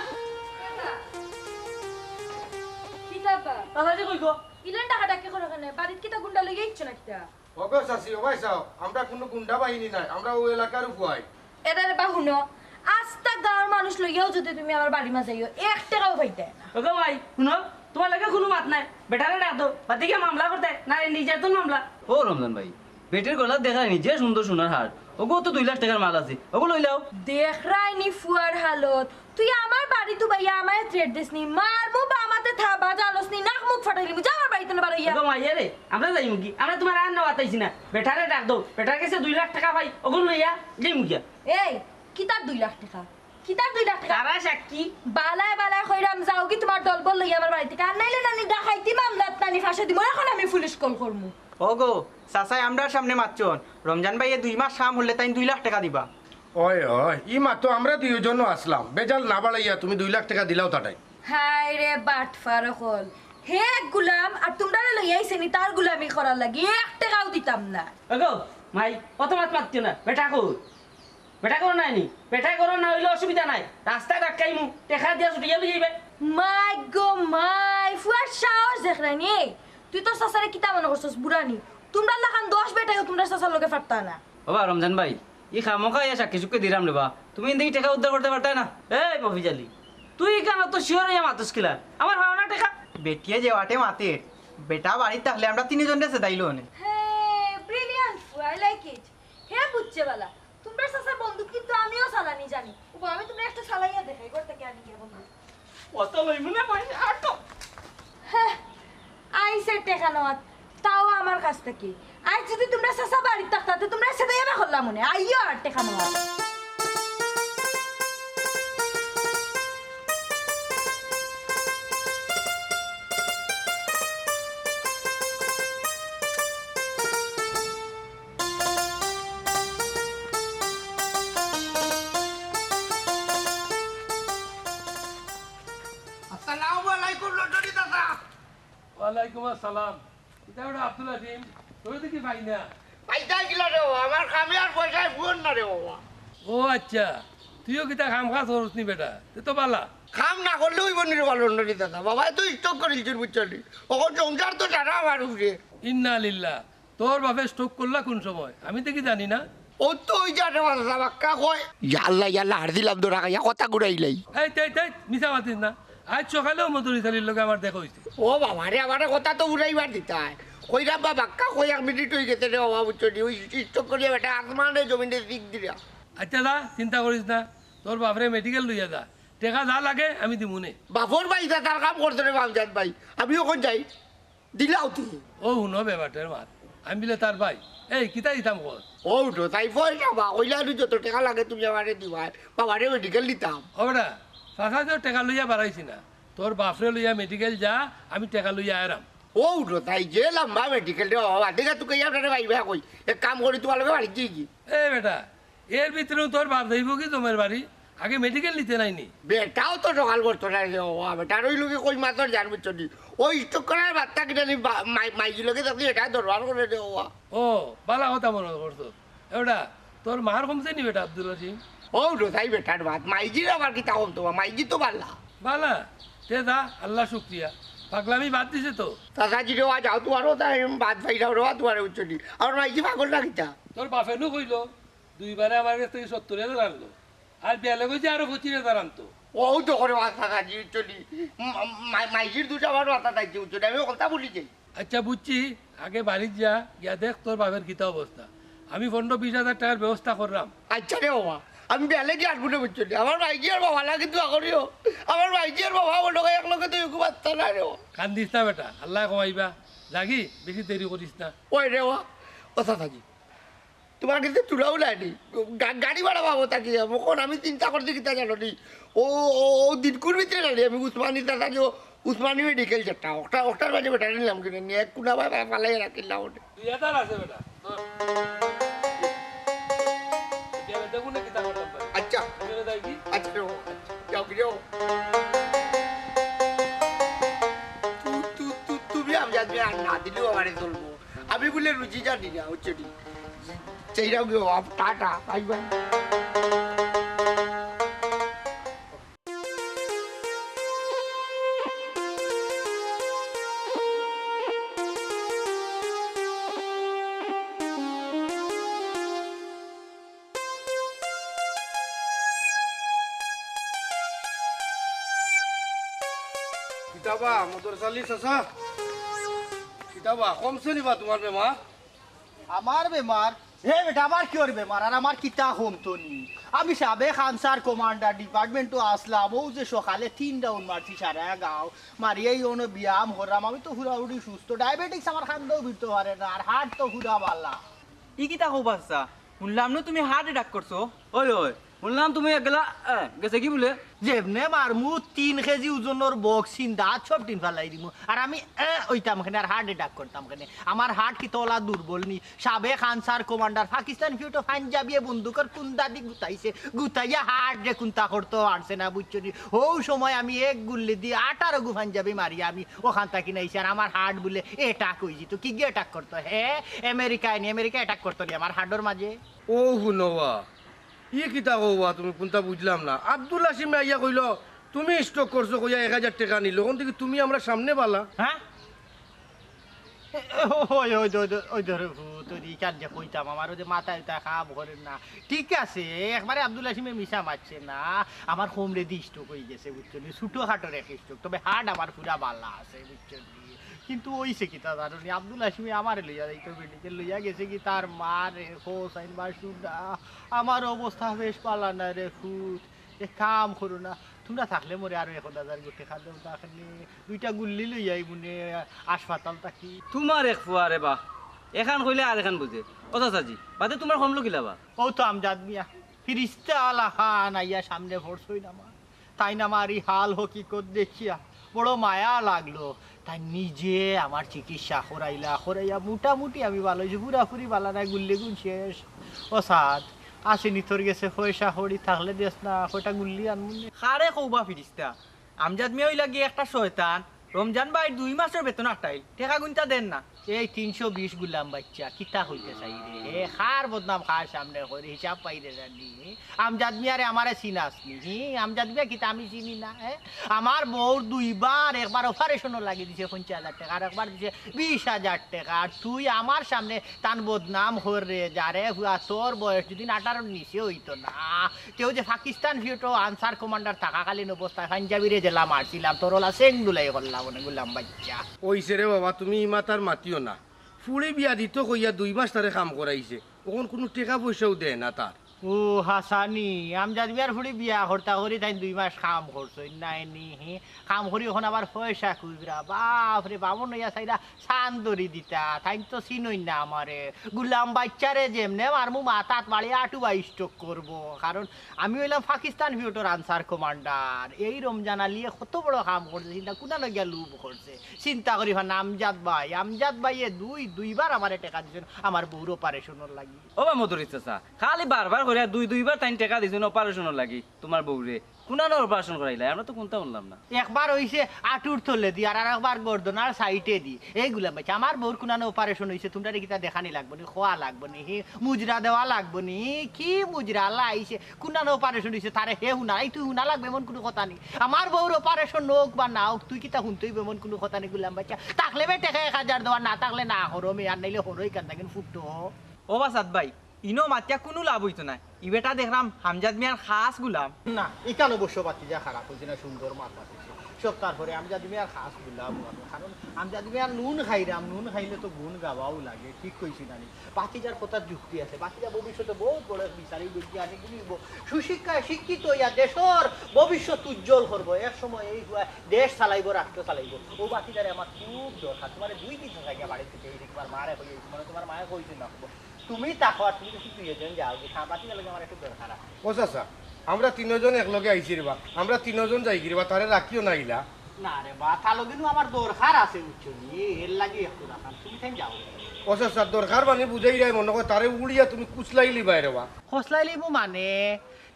কিতা বা? দাদাজি কই গো? ইলান ডাকাডাকি করো কেনে? বাড়িত কিতা গুন্ডা লইয়া আইছো না কিতা? ওগো চাচি, ও ভাই চাও, আমরা কুনু গুন্ডা বাহিনী নায়, আমরা অউ এলাকার ফুয়াই। এরে বা হুনো, আস্তা গাঁওর মানুষ লইয়াও যুদি তুমি আমার বাড়ির মাঝে আইও, এক টেকাও পাইতায় না। ওগো ভাই, হুনো, তোমার লগে কুনু মাত নাই, বেটারে ডাক দেও, বাদে গিয়া মামলা করতায়, নারী নির্যাতন মামলা। ও রমজান ভাই, বেটির গলাত দেখরায়নি যে সুন্দর সোনার হার, ওগু তো দুই লাখ টেকার মাল আছে, ওগু লইলাও। দেখরায়নি ফুয়ার হালত, তুই আমার বাড়িত উবাইয়া আমারে threat দিস নি, মারমু বাম আতে থাবা, জানোস নি, নাক মুখ ফাটাইলিমু, যা আমার বাড়িত না বারইয়া। ওগো মাইয়া রে, আমরা যাইমু গি? আমরা তোমার আর না বাতাইছি না। বেটারে ডাক দেও, বেটার গেছে দুই লাখ টেকা পাই, ওগুন লইয়া যাইমু গিয়া। এই, কিতার দুই লাখ টেকা? কিতার দুই লাখ টেকা? কারা সাক্ষী? বালায় বালায় কইরাম যাও গি তোমার দলবল লইয়া আমার বাড়ি থাকি, আর নাইলে নানি ডাকাইতি মামলাত নানি ফাঁসে দিমু, এখন আমি পুলিশ call করমু। ওগো, চাচায় আমরার সামনে মাতছন, রমজান ভাইয়ে দুই মাস কাম করলে তাইন দুই লাখ টেকা দিবা। ওই, ওই, ই মাত্র আমরা দুইজনও আসলাম। বেজাল না বাড়াইয়া তুমি দুই লাখ টেকা দিলাও তাটাই। হায় রে বাটফার অকল। হে এক গুলাম, আর তুমরারে লইয়া আইছে নি তার গুলামি করার লাগি। এক টেকাও দিতাম না। ওগো, মাই, অত মাত মাতিও না। বেটা কই? বেটা করো নাই নি? বেটা করো না অইলে অসুবিধা নাই, রাস্তাত আটকাইমু, টেকা দিয়া ছুটি গেলে যাইবে। মাই গো মাই, ফুয়ার সাহস দেখরায়নি। এই, তুই তোর চাচারে কিতা মনে করছস, বুড়া নি? তুমরার লাখান দশ বেটাইও তুমরার চাচার লগে পারতা না। বাবা রমজান ভাই, ই খামোখা ইয়া সাক্ষী সুখে দিরাম রে বা, তুমি ইন থাকি টেকা উদ্ধার করতে পারতায় না? এই মফিজ আলী, তুই কেনে অত শিওর অইয়া মাতস কিলা? আমার পাওনা টেকা। বেটিয়ে যে ওয়াটে মাতের, বেটা বাড়িত থাকলে আমরা তিনজনরে সেদাইলো অনে। হে, brilliant, I like it. হে বুঝছে বালা, তুমরার চাচার বন্দুক কিন্তু আমিও চালানি জানি। ওবা, আমি তুমরারে একটা চালাইয়া দেখাই, ঘর থাকি আনি গিয়া বন্দুক। অত লইমু না পয়সা, আর তো। হে, আইছে টেকা নেওয়াত, তাও আমার কাছ থাকি। আইজ যদি তুমরার চাচা বাড়িত থাকতা, তে তুমরারে সেদাইয়া বার করলাম অনে। আইও আর টেকা নেওয়াত। আসসালামু আলাইকুম, লন্ডনী চাচা। ওয়ালাইকুম আসসালাম। কিতা বেটা আব্দুল আজিম, তোরে দেখি পাই না। পাইতাম কিলা রে বাবা, আমার কামে আর পয়সায় ফুরইন না রে বাবা। ও আচ্ছা, তুইও কিতা কাম কাজ করস নি বেটা? তে তো বালা। কাম না করলে অইবো নি রে বাবা, লন্ডনী চাচা। বাবায় তো stroke করিলছইন, বুঝছো নি? অখন সংসার তো সারা আমার উপরে। ইন্না লিল্লাহ। তোর বাপে stroke করলা কোন সময়? আমি তো কি জানি না। ও তো ওই যে আরে বাবা, বাক্কা কয়। ইয়া আল্লাহ, ইয়া আল্লাহ, হার দিলাম ধরা খাইয়া, কথা ঘুরাইলাই। এই, তেই, তেই, মিছা মাতিস না। আইজ সকালেও মদরিছ আলীর লগে আমার দেখা অইছে। ও বাবা রে, আমারে কথা তো উড়াইবার দিতায়। কইরা বা বাক্কা কয় এক মিনিট অই গেছে রে বাবা, বুঝছো নি? ওই stroke করিয়া বেটা আসমানে জমিনে দিক দিরা। আচ্ছা যা, চিন্তা করিস না। তোর বাপরে মেডিকেল লইয়া যা। টেকা যা লাগে আমি দিমুনে। বাপর ভাই যা তার কাম করতো রে বামজান ভাই। আমি অখন যাই। দিলাও তুই। ও হুনো বে বাটের মাত, আমি বিলে তার ভাই। এই, কিতা দিতাম কস? ও উঠো, তাই পয়সা বা, কইলা আর যত টেকা লাগে তুমি আমারে দিবায়। বাবারে মেডিকেল নিতাম। ও বেটা, চাচা তো টেকা লইয়া বাড়াইছি না। তোর বাপরে লইয়া মেডিকেল যা, আমি টেকা লইয়া আরাম। ও উঠো, তাই যে লম্বা মেডিকেল রে বাবা, দেখা তুই কইয়া আপনারে ভাই ভাই কই। এক কাম করি, তোমার লগে বাড়ি যাই কি? এ বেটা, এর ভিতরেও তোর বাপ যাইব কি জমের বাড়ি? আগে মেডিকেল নিতে নাইনি? বেটাও তো সকাল করতো না রে বাবা, বেটার ওই লোকে কই মাতর জান বুঝছো নি? ওই stroke করার বার্তা কিনা নি বা-, মাই-, মাইজি লোকে থাকলে এটা দরবার করে রে বাবা। ও, বালা কথা মনে করছো। এ বেটা, তোর মার কমছে নি বেটা আব্দুল রহিম? ও রে, তাই বেটার বাদ, মাইজির আবার কিতা কমতো বা, মাইজি তো বালা। বালা? তে যা, আল্লাহ শুক্রিয়া। পাগলামি বাদ দিছে তো? চাচাজি রে, আ যাও, তোমারও তাই বাদ পাইলাম রে, তোমারে বুঝছো নি? আমার মাইজি পাগল না কিতা? তোর বাপে নু কইলো, দুইবারে আমার কাছ থাকি সত্তর হাজার আনলো, আর বিয়ালে কইছে আরো পঁচিশ হাজার আনতো। ও তো করে বাদ থাকা জি চলি। মা-, মা-, মাইজির দুটা বার মাথা থাকছে, বুঝছো? আমি কথা বলি যাই। আচ্ছা বুঝছি, আগে বাড়িত যা, গিয়া দেখ তোর বাপের কিতা অবস্থা। আমি পনেরো বিশ হাজার টেকার ব্যবস্থা কররাম। আচ্ছা রে বাবা, আমি বিয়ালে গিয়া আসবো না, বুঝছো নি? আমার মাইজি আর বাবা লাগে দোয়া করিও। আমার মাইজি আর বাবা বলো এক লগে তো একটু বাচ্চা না রে বাবা। কান্দিস না বেটা, আল্লায় কমাইবা। যাগি, বেশি দেরি করিস না। ওই রে বাবা, ও চাচাজি, তোমার কাছে তুলাও নাইনি। গা-, গাড়ি ভাড়া পাবো তা কি? অখন আমি চিন্তা করছি কিতা জানো নি? ও, ও, ও দিনকুর ভিতরে নানি আমি উসমানী চাচা যে উসমানী মেডিকেল যেটা, ওটা, ওটার মাঝে বেটারে নিলাম কিনে নিয়ে এক কুনা ভাই ফালাই রাখিলাম ওটা। দুই হাজার আছে বেটা, ধর। এটা বেটা কোনে কিতা করতাম পারে? আচ্ছা। তুমি এটা যাই কি? আচ্ছা, রে বাবা, আচ্ছা। যাও কি রে বাবা? তু-, তু-, তু-, তুমি আমি আজকে আর না দিলেও আমারে চলবো। আমি বলে রুচি জানি না, হচ্ছে কি? সেইটাও কি বাবা, টাটা, বাই বাই। কিতাবা, মদর চালি চাচা? কিতাবা, কমছে নি বা তোমার বেমার? আমার বেমার? হে বেটা, আমার কিওর বেমার? আর আমার কিতা কমতো নি? আমি সাবেক আনসার কমান্ডার ডিপার্টমেন্টো আসলাম, ও যে সকালে তিন রাউন্ড মারছি সারা গাঁও, মারিয়াই অনো ব্যায়াম করলাম, আমি তো হুরাহুরি সুস্থ, ডায়াবেটিক্স আমার খান্দাও ভিড়তে পারে না, আর হার্ট তো হুরা বালা। ই কিতা কও বাচ্চা? হুনলাম নু তুমি হার্ট অ্যাটাক করছো? ওই, ওই, হুনলাম তুমি একলা, এ, গেছে কি বুলে? যেমনে মারমু তিন কেজি ওজনর বক্সিং দাঁত সব টিন ফালাই দিমু। আর আমি, এ, অইতাম কেনে আর হার্ট অ্যাটাক করতাম কেনে? আমার হার্ট কি তলা দুর্বল নি? সাবেক আনসার কমান্ডার পাকিস্তান ফিউটো পাঞ্জাবিয়ে বন্দুকর কুন্দাদি গুতাইছে, গুতাইয়া হার্ট যে কুন্তা করতো পারছে না, বুঝছো নি? হউ সময় আমি এক গুল্লি দি আঠারো গু পাঞ্জাবি মারি আমি অখান থাকি নাইছি। আর আমার হার্ট বুলে অ্যাটাক অইছি। তো কিগিয়ে অ্যাটাক করতো? হে, আমেরিকায় নি, আমেরিকা অ্যাটাক করতো নি আমার হার্টর মাঝে? ও হুনবা, ই কিতা কও বা তুমি, কুনতা বুঝলাম না। আব্দুল হাসিমে আইয়া কইলো, "তুমি স্ট্রোক করছো" কইয়া এক হাজার টেকা নিলো। অখন থাকি তুমি আমরার সামনে বালা। হ্যাঁ? ওই, ওই, ওই, ওই, ওই ধরে ভূত, ওই যে ইখান যে কইতাম, আমার ওই যে মাথায় উতা কাম করে না। ঠিক আছে, একবারে আব্দুল হাসিমে মিছা মাতছে না। আমার কমরেডি স্ট্রোক অইগেছে, বুঝছো নি? ছোটখাটো এক স্ট্রোক, তবে হার্ট আমার পুরা বালা আছে, বুঝছো নি? কিন্তু অইছে কিতা জানো নি, আব্দুল হাসিমে আমারে লইয়া যাইতো মেডিকেল, লইয়া গেছে কি তার মারে, হোসাইন মাসুদা, আমার অবস্থা বেশ বালা না রে ভূত। এক কাম করো না, তুমরা থাকলে মোরে আরো এক হাজার গো টেকা দেও, তাইলে দুইটা গুল্লি লইয়া আইমুনে হাসপাতাল থাকি। তুমার এক ফুয়া রে বা, এখান কইলে আর এখান বুঝে। ও চাচাজি, বাদে তুমার কমলো কিলা বা? ও তো আমজাদ মিয়া, ফিরিস্তা আলা খান আইয়া সামনে পড়ছইন আমার। তাইন আমার ই হাল হকিকত দেখিয়া বড় মায়া লাগলো। তাইন নিজে আমার চিকিৎসা করাইলা, করাইয়া মোটামুটি আমি বালা অইছি, পুরাপুরি বালা নায়, গুল্লি গুন শেষ। ও সাদ, আছে নি তোর গেছে পয়সা কড়ি? থাকলে দেস না, কয়টা গুল্লি আনমুনে। কারে কও বা ফিরিস্তা, আমজাদ মিয়া অইলা গিয়া একটা শয়তান। রমজান ভাইর দুই মাসর বেতন আটকাইল, টেকা গুনতা দেন না। এই তিনশো বিশ গুলাম বাইচ্চা, কিতা কইতে চাইরে? হে, কার বদনাম কার সামনে করি, হিসাব পাইরে জানি। আমজাদ মিয়ারে আমারে চিনাস নি? হি, আমজাদ মিয়া কিতা আমি চিনি না? হে, আমার বউর দুইবার, একবার অপারেশনও লাগি দিছে পঞ্চাশ হাজার টেকা, আর একবার দিছে বিশ হাজার টেকা। আর তুই আমার সামনে তান বদনাম কররে, যারে হুয়া তোর বয়স যদি আঠারোর নিচে অইতো না, তেউ যে পাকিস্তান পিরিয়ডো আনসার কমান্ডার থাকাকালীন অবস্থায় পাঞ্জাবিরে যেলা মারছিলাম, তোর অলা সেং দুলাই করলাম অনে গুলাম বাইচ্চা। অইছে রে বাবা, তুমি ই মাত আর মাতিও না। ফুড়ি বিয়া দিতো কইয়া দুই মাস তারে কাম করাইছে, অখন কুনু টেকা পয়সাও দেয় না তার। ও হাছানি, আমজাদ মিয়ার ফুড়ি বিয়া করতা করি তাইন দুই মাস কাম করছইন নায় নি? হি, কাম করি অখন আবার পয়সা খুজরা। বাফরে, বামুন অইয়া চাইরা চান ধরি দিতা, তাইন তো চিনইন না আমারে। গুলাম বাইচ্চারে যেমনে মারমু মাথাত বাড়ি আটু বা স্ট্রোক করবো, কারণ আমি অইলাম পাকিস্তান পিরিয়ডর আনসার কমান্ডার। এই রমজান আলীয়ে কত বড় কাম করছে, চিন্তা কুনানো গিয়া লুপ করছে। চিন্তা করি ফান আমজাদ ভাই, আমজাদ ভাইয়ে দুই, দুইবার আমারে টেকা দিছইন আমার বউর অপারেশনর লাগি। ও বা মদরিছ চাচা, খালি বারবার করিয়া দুই, দুইবার তাইন টেকা দিছইন অপারেশনর লাগি তুমার বউরে। কুনানো অপারেশন করাইলা? আমরা তো কুনতা হুনলাম না। একবার অইছে আটুর তলে দি, আর আরেকবার গর্দনার সাইডে দি। এই গুলাম বাইচ্চা, আমার বউর কুনানো অপারেশন অইছে, তুমরারে কিতা দেখানি লাগবো নি, কওয়া লাগবো নি, হি, মুজরা দেওয়া লাগবো নি? কি মুজরা আল্লাহ আইছে, কুনানো অপারেশন অইছে, তারে হে হুনা, এই তুই হুনা লাগবে এমন কুনু কথা নি। আমার বউর অপারেশন অউক বা না অউক, তুই কিতা হুনতে অইবো এমন কুনু কথা নি গুলাম বাইচ্চা। থাকলে বে টেকা এক হাজার দেওয়া, না থাকলে না করো, মি আর নাইলে হরই কান্দা কিন্তু ফুটো। ও বা সাদ ভাই, ইনো মাতিয়া কুনু লাভ অইতো নায়। ই বেটা দেখরাম হামজাদ মিয়ার খাস গুলাম। না, ইখান অবশ্য বাতিজা খারাপ অইছে না, সুন্দর মাত মাতিছে। সব তারপরে আমজাদ মিয়ার খাস গুলাম আমি, কারণ আমজাদ মিয়ার নুন খাইরাম, নুন খাইলে তো গুণ গাওয়াও লাগে, ঠিক কইছি না নি? বাতিজার কথার যুক্তি আছে, বাতিজা ভবিষ্যতে বউত বড় বিচারিক বৈজ্ঞানিক অইবো, সুশিক্ষায় শিক্ষিত অইয়া দেশর ভবিষ্যৎ উজ্জ্বল করবো, এক সময় এই হুয়া দেশ চালাইবো, রাষ্ট্র চালাইবো। ও বাতিজারে আমার খুব দরকার, তুমারে দুই দিন থাকি বাড়ি থাকি এই দেখবার মারে কই, মানে তুমার মায়ে কইছে না। তুমি থাকো, আর তুমি যদি দুইজন যাও, যে খাবাতি গেলে আমার একটু দরকার আছে। ও চাচা, আমরা তিনজন একলগে আইছি রে বা, আমরা তিনজন যাইগি রে বা, তারে রাখিও না ইলা। না রে বা, তার লগে নু আমার দরকার আছে, বুঝছো নি? এর লাগি একটু রাখাম, তুমি তাই যাও। ও চাচা, দরকার মানে বুঝাইরায় মনো কয়, তারে উড়িয়া তুমি কুচলাইলিবায় রে বা। কুচলাইলিমু মানে,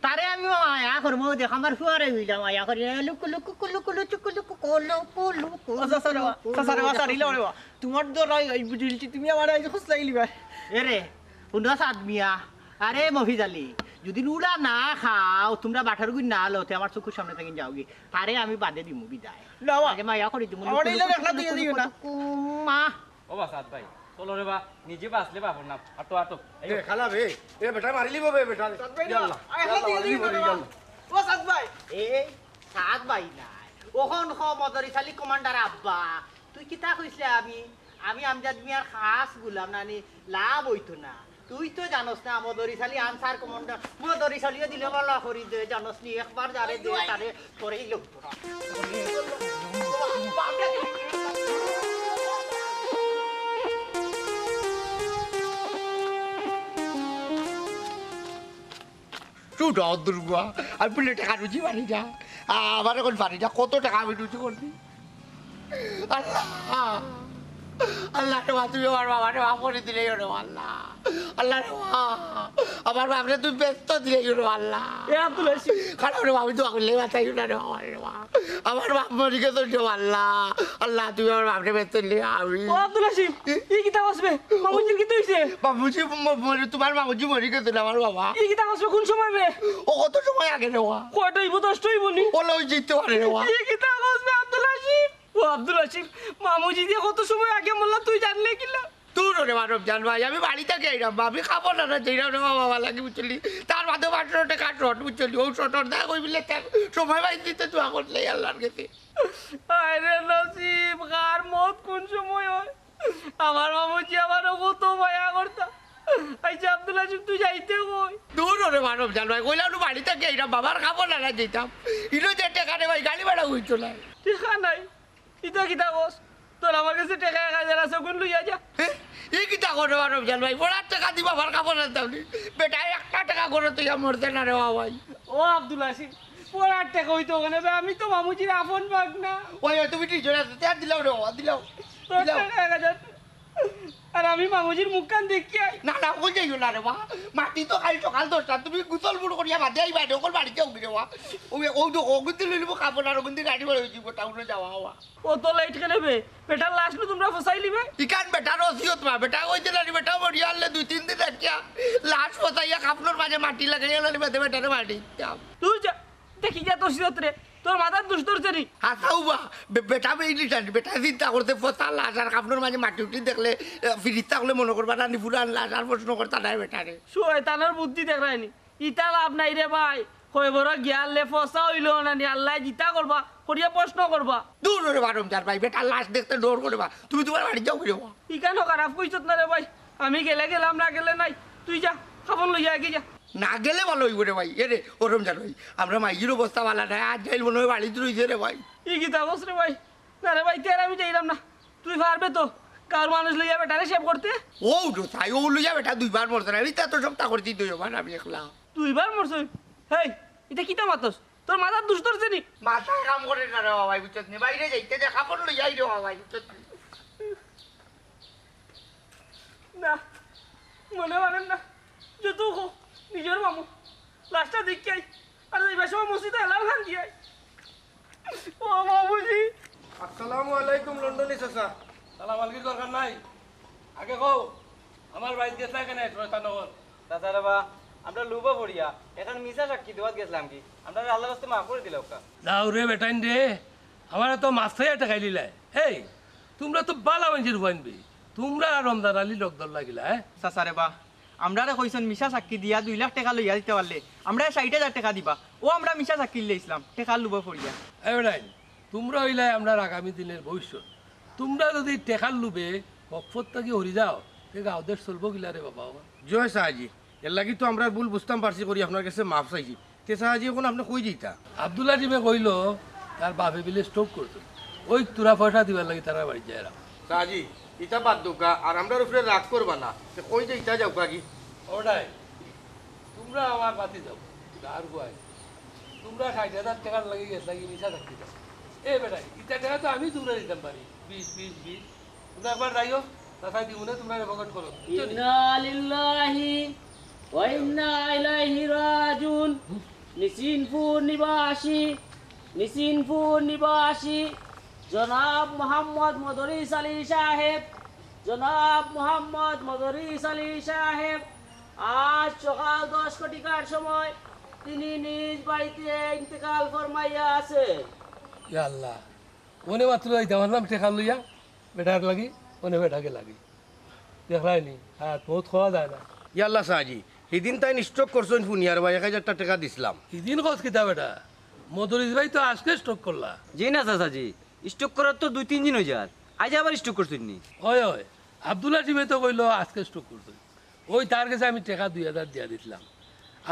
তারে আমি মায়া করমু, দেখ আমার ফুয়ারে অইলা মায়া করি, লুকু লুকু কুলু কুলু চুকু লুকু কুলু কুলু কুলু। ও চাচা রে বা, চাচা রে বা, ছাড়িলাও রে বা। তুমার দ্বারাই এই বুঝিলছি, তুমি আমারে আইজ কুচলাইলিবায়। এরে, হুনো সাদ মিয়া, আরে মফিজ আলী, যদি নুরা না খাও, তুমরা বাটার গুই না লও, তে আমার চকুর সামনে থাকি যাওগি। তারে আমি বাদে দিমু বিদায়। না, মা। আগে মায়া করি দিমু। আমার লুকু এই লুকু দেখলা লুকু দিয়ে লুকু দিও না। লুকু, মা। ও বা সাদ ভাই, চলো রে বা, নিজে বাঁচলে বাপর নাম। আটো, আটো। এই এ, খালা বে, এ বেটা মারিলিবো বে, বেটা। সাদ ভাই, ইয়াল্লা, আয়, ইয়াল্লা, আয়, মারিলিবো রে, আয়, ইয়াল্লা। ও সাদ ভাই। এ, সাদ ভাই নাই। অখন খ মদরিছ আলী কমান্ডার আব্বা। তুই কিতা কইছলে আমি? আমি আমজাদ মিয়ার খাস গুলাম নানি, লাভ অইতো না। তুই তো জানোস না, মদরিছ আলী আনসার কমান্ডার, মদরিছ আলীয়ে দিলে বালা করি দে, জানোস নি, একবার যারে দে, তারে পরেই লোক ধরা। চুপ অ দুর্গুয়া, আমি বুলে টেকা রুজি পারি না, আমার অখন পারি না, কত টেকা আমি রুজি করছি। আল্লাহ। আল্লাহ রে বা, তুমি আমার বাবারে মাফ করি দিলাইও রে আল্লাহ। আল্লাহ রে বা, আমার বাবারে তুমি বেহেস্ত দিলাইও রে আল্লাহ। এ আব্দুল হাসিম। খারাপ রে বা, আমি দোয়া করলে বাঁচাইও না রে বাবা রে বা। আমার বাপ মরি গেছে রে আল্লাহ। আল্লাহ, তুমি আমার বাবারে বেহেস্ত দিলাইও। আমি ও আব্দুল হাসিম, ই কিতা কস বে? মামুজির কিতা অইছে? বাবুজি ম-, মরি, তোমার বাবুজি মরি গেছে না আমার বাবা। ই কিতা কস বে? কোন সময় বে? ও কত সময় আগে রে বা? কয়টা অইবো? দশটা অইবো নি? ওলা ওই জিততে পারে রে বা। ই কিতা কস বে আব্দুল হাসিম? ও আব্দুল হাসিম, মামুজি দিয়া কত সময় আগে মরলা, তুই জানলে কিলা? দূর রে বা রমজান ভাই, আমি বাড়ি থাকি আইরাম বা, আমি খাবো না, না যাইরাম রে বাবা, বাবা লাগি বুঝলি। তার বাদে পাঁচশো টেকা শর্ট বুঝলি, ও শর্টর দাগ ওই বিলে তার সময় ভাই দিতে দোয়া করলে আল্লাহর কাছে। আরে নসিব, কার মত কোন সময় হয়? আমার মামুজি আমারে কত মায়া করতা। আইচ্ছা আব্দুল হাসিম, তুই যাইতে কই? দূর রে বা রমজান ভাই, কইলাম নু বাড়ি থাকি আইরাম, বাবার খাবো না, না যাইতাম। ইনো যে টেকা রে ভাই, গাড়ি ভাড়া অইতো না। টেকা নাই? ইতা কিতা কস? তোর আমার গেছে টেকা এক হাজার আছে, অগুন লইয়া যা। হে? ই কিতা করে বা রমজান ভাই? পড়ার টেকা দি বাবার কাপড় আনতাম নি। বেটা একটা টেকা করে তুই মরতে না রে বা ভাই। ও আব্দুল হাসিম, পড়ার টেকা অইতো কেনে বে? আমি তো মামুজির আপন ভাগনা। ওই, ওই, তুমি টিচার আছো, তে আর দিলাও রে বাবা, দিলাও। তোর দিলাও। টেকা এক হাজার। আর আমি মামুজির মুখখান দেখিয়া আই। না, না, ওই যাইও না রে বা। মাটি তো কাল সকাল দশটা, তুমি গোসল মুড় করিয়া বাদে আইবা রে, অকল বাড়িত যাওগি রে বা। ওই, ওই তো, অগুন দি লইলিব কাপড় আর অগুন দি গাড়ি ভাড়া অই যিবো, টাউনে যাওয়া হওয়া। অত লেট কেনে বে? বেটার লাশ নু তুমরা ফসাইলিবে? ইখান বেটার ওসিয়ত বা, বেটা কইছে না নি, বেটা মরিয়া হারলে দুই তিন দিন রাখিয়া লাশ ফসাইয়া কাফনর মাঝে মাটি লাগাইয়া লালি বাদে বেটারে মারি দিতাম। তুই যা, দেখি যা তোর সিরত রে, তোর মাথার দুষ ধরছে নি। হাছাউ বা, বে-, বেটা বেইলি জানি, বেটা চিন্তা করছে ফসা লাশ আর কাফনর মাঝে মাটি উঠি দেখলে, এ, ফিরিস্তা অকলে মনো করবা না নি পুরান লাশ আর প্রশ্ন করতা নায় বেটারে। শয়তানর বুদ্ধি দেখরায়নি। ইতা লাভ নাই রে ভাই, কয়বরো গিয়া হারলে ফসা অইলো না নি, আল্লায় জিতা করবা, করিয়া প্রশ্ন করবা। দূর রে বা রমজান ভাই, বেটার লাশ দেখতে ডর করে বা। তুমি তুমার বাড়িত যাওগি রে বা। ইখানও খারাপ কইছত না রে ভাই, আমি গেলে গেলাম, না গেলে নাই। তুই যা, কাফন লইয়া আগে যা। না গেলে ভালা অইবো রে ভাই। এ রে, ও রমজান ভাই, আমরার মাইজির অবস্থা ভালা নায়, আজ যাইল মনো অয় বাড়িত রইছে রে ভাই। ই কিতা কস রে ভাই? না রে ভাই, তে আর আমি যাইরাম না। তুই পারবে তো গাঁওর মানুষ লইয়া বেটারে সেভ করতে? ও উঠো তাই, ও লইয়া বেটা দুইবার মরছে না, আমি তা তো সব তা করছি দুই বার আমি একলা। দুইবার মরছে? হেই, ইতা কিতা মাতস? তোর মাথার দুষ ধরছে নি? মাথায় কাম করে না রে বাবা, বুঝছত নি? বাইরে যাইতে দে, কাপড় লইয়া আই রে বাবা, বুঝছত নি? না, মনে মানেন না। যত কও, নিজর মামু। লাশটা দেখিয়া আই। আর যাইবার সময় মসজিদে এলান খান দিয়া আই। ও মামুজি। আসসালামু আলাইকুম লন্ডনী চাচা। সালাম আলকির দরকার নাই। আগে কও, আমার বাড়িত গেছলা কেনে শয়তান অকল? চাচা রে বা, আমরা লুবা পড়িয়া এখান মিছা সাক্ষী দেওয়াত গেছলাম কি? আমরারে আল্লাহর রাস্তে মাফ করি দিলাউক্কা। যাও রে বেটাইন রে, আমারে তো মাছ খাইয়া ঠেকাই দিলায়। এই, তুমরা তো বালা মাইনষর ফুয়াইন বে। তুমরা আর রমজান আলী লগ ধরলা কিলা, হ্যাঁ? চাচা রে বা, আমরারে কইছইন মিছা সাক্ষী দিয়া দুই লাখ টেকা লইয়া দিতে পারলে আমরারে ষাইট হাজার টেকা দিবা। অউ আমরা মিছা সাক্ষী দিলাইছলাম, টেকার লুবা পড়িয়া। এ বেটাইন, তুমরা অইলায় আমরার আগামী দিনর ভবিষ্যৎ। তুমরা যুদি টেকার লুবে হকপথ থাকি হরি যাও, তে গাঁও দেশ চলবো কিলা রে বাবা? জি অয় চাচাজি, এরলাগি তো আমরার ভুল বুঝতাম পারছি করি আপনার গেছে মাফ চাইছি। তে চাচাজি, অখন আপনে কই যাইতা? আব্দুল আজিমে কইলো, তার বাফে বুলে stroke করছে। অউ থুড়া পয়সা দিবার লাগি তারার বাড়িত যাইরাম। চাচাজি, ইতা বাদ দেউক্কা, আর আমরার উপরে রাগ করবা না। তে কই যাইতা যাউক্কা গি। ওটাই, তুমরা আমার বাতি যাও, গাঁওর ফুয়াইন। তুমরা ষাইট হাজার টেকার লাগি গেছলা গি মিছা সাক্ষী দেও। এ বেটাইন, ইতা টেকা তো আমি তুমরারে দিতাম পারি। বিশ, বিশ, বিশ। তুমরা একবার যাইও, চাচায় দিবো নে, তুমরা পকেট করো। বুঝছো নি? ইন্না লিল্লাহি ওয়া ইন্না ইলাইহি রাজিউন। নিসিনপুর নিবাসী, নিসিনপুর নিবাসী জনাব মোহাম্মদ মদরিস আলী সাহেব, জনাব মোহাম্মদ মদরিস আলী সাহেব আজ সকাল দশ ঘটিকার সময় তিনি নিজ বাড়িতে ইন্তেকাল ফরমাইয়া আছেন। ইয়া আল্লাহ, অনে মাত্র যাইতাম পারলাম টেকা লইয়া, বেটার লাগি, অনে বেটা গেলাগি। দেখলায় নি, আর বউত কওয়া যায় না। ইয়া আল্লাহ চাচাজি, হিদিন তাইন stroke করছইন হুনিয়ার বা, এক হাজারটা টেকা দিছলাম। হিদিন কস কিতা বেটা? মদরিস ভাই তো আজকে stroke করলা। জি না চাচাজি, stroke করার তো দুই তিন দিন অই যার, আইজ আবার stroke করছইন নি? অয়, অয়, আব্দুল আজিমে তো কইলো আজকে stroke করছইন। অউ তার গেছে আমি টেকা দুই হাজার দিয়া দিছলাম।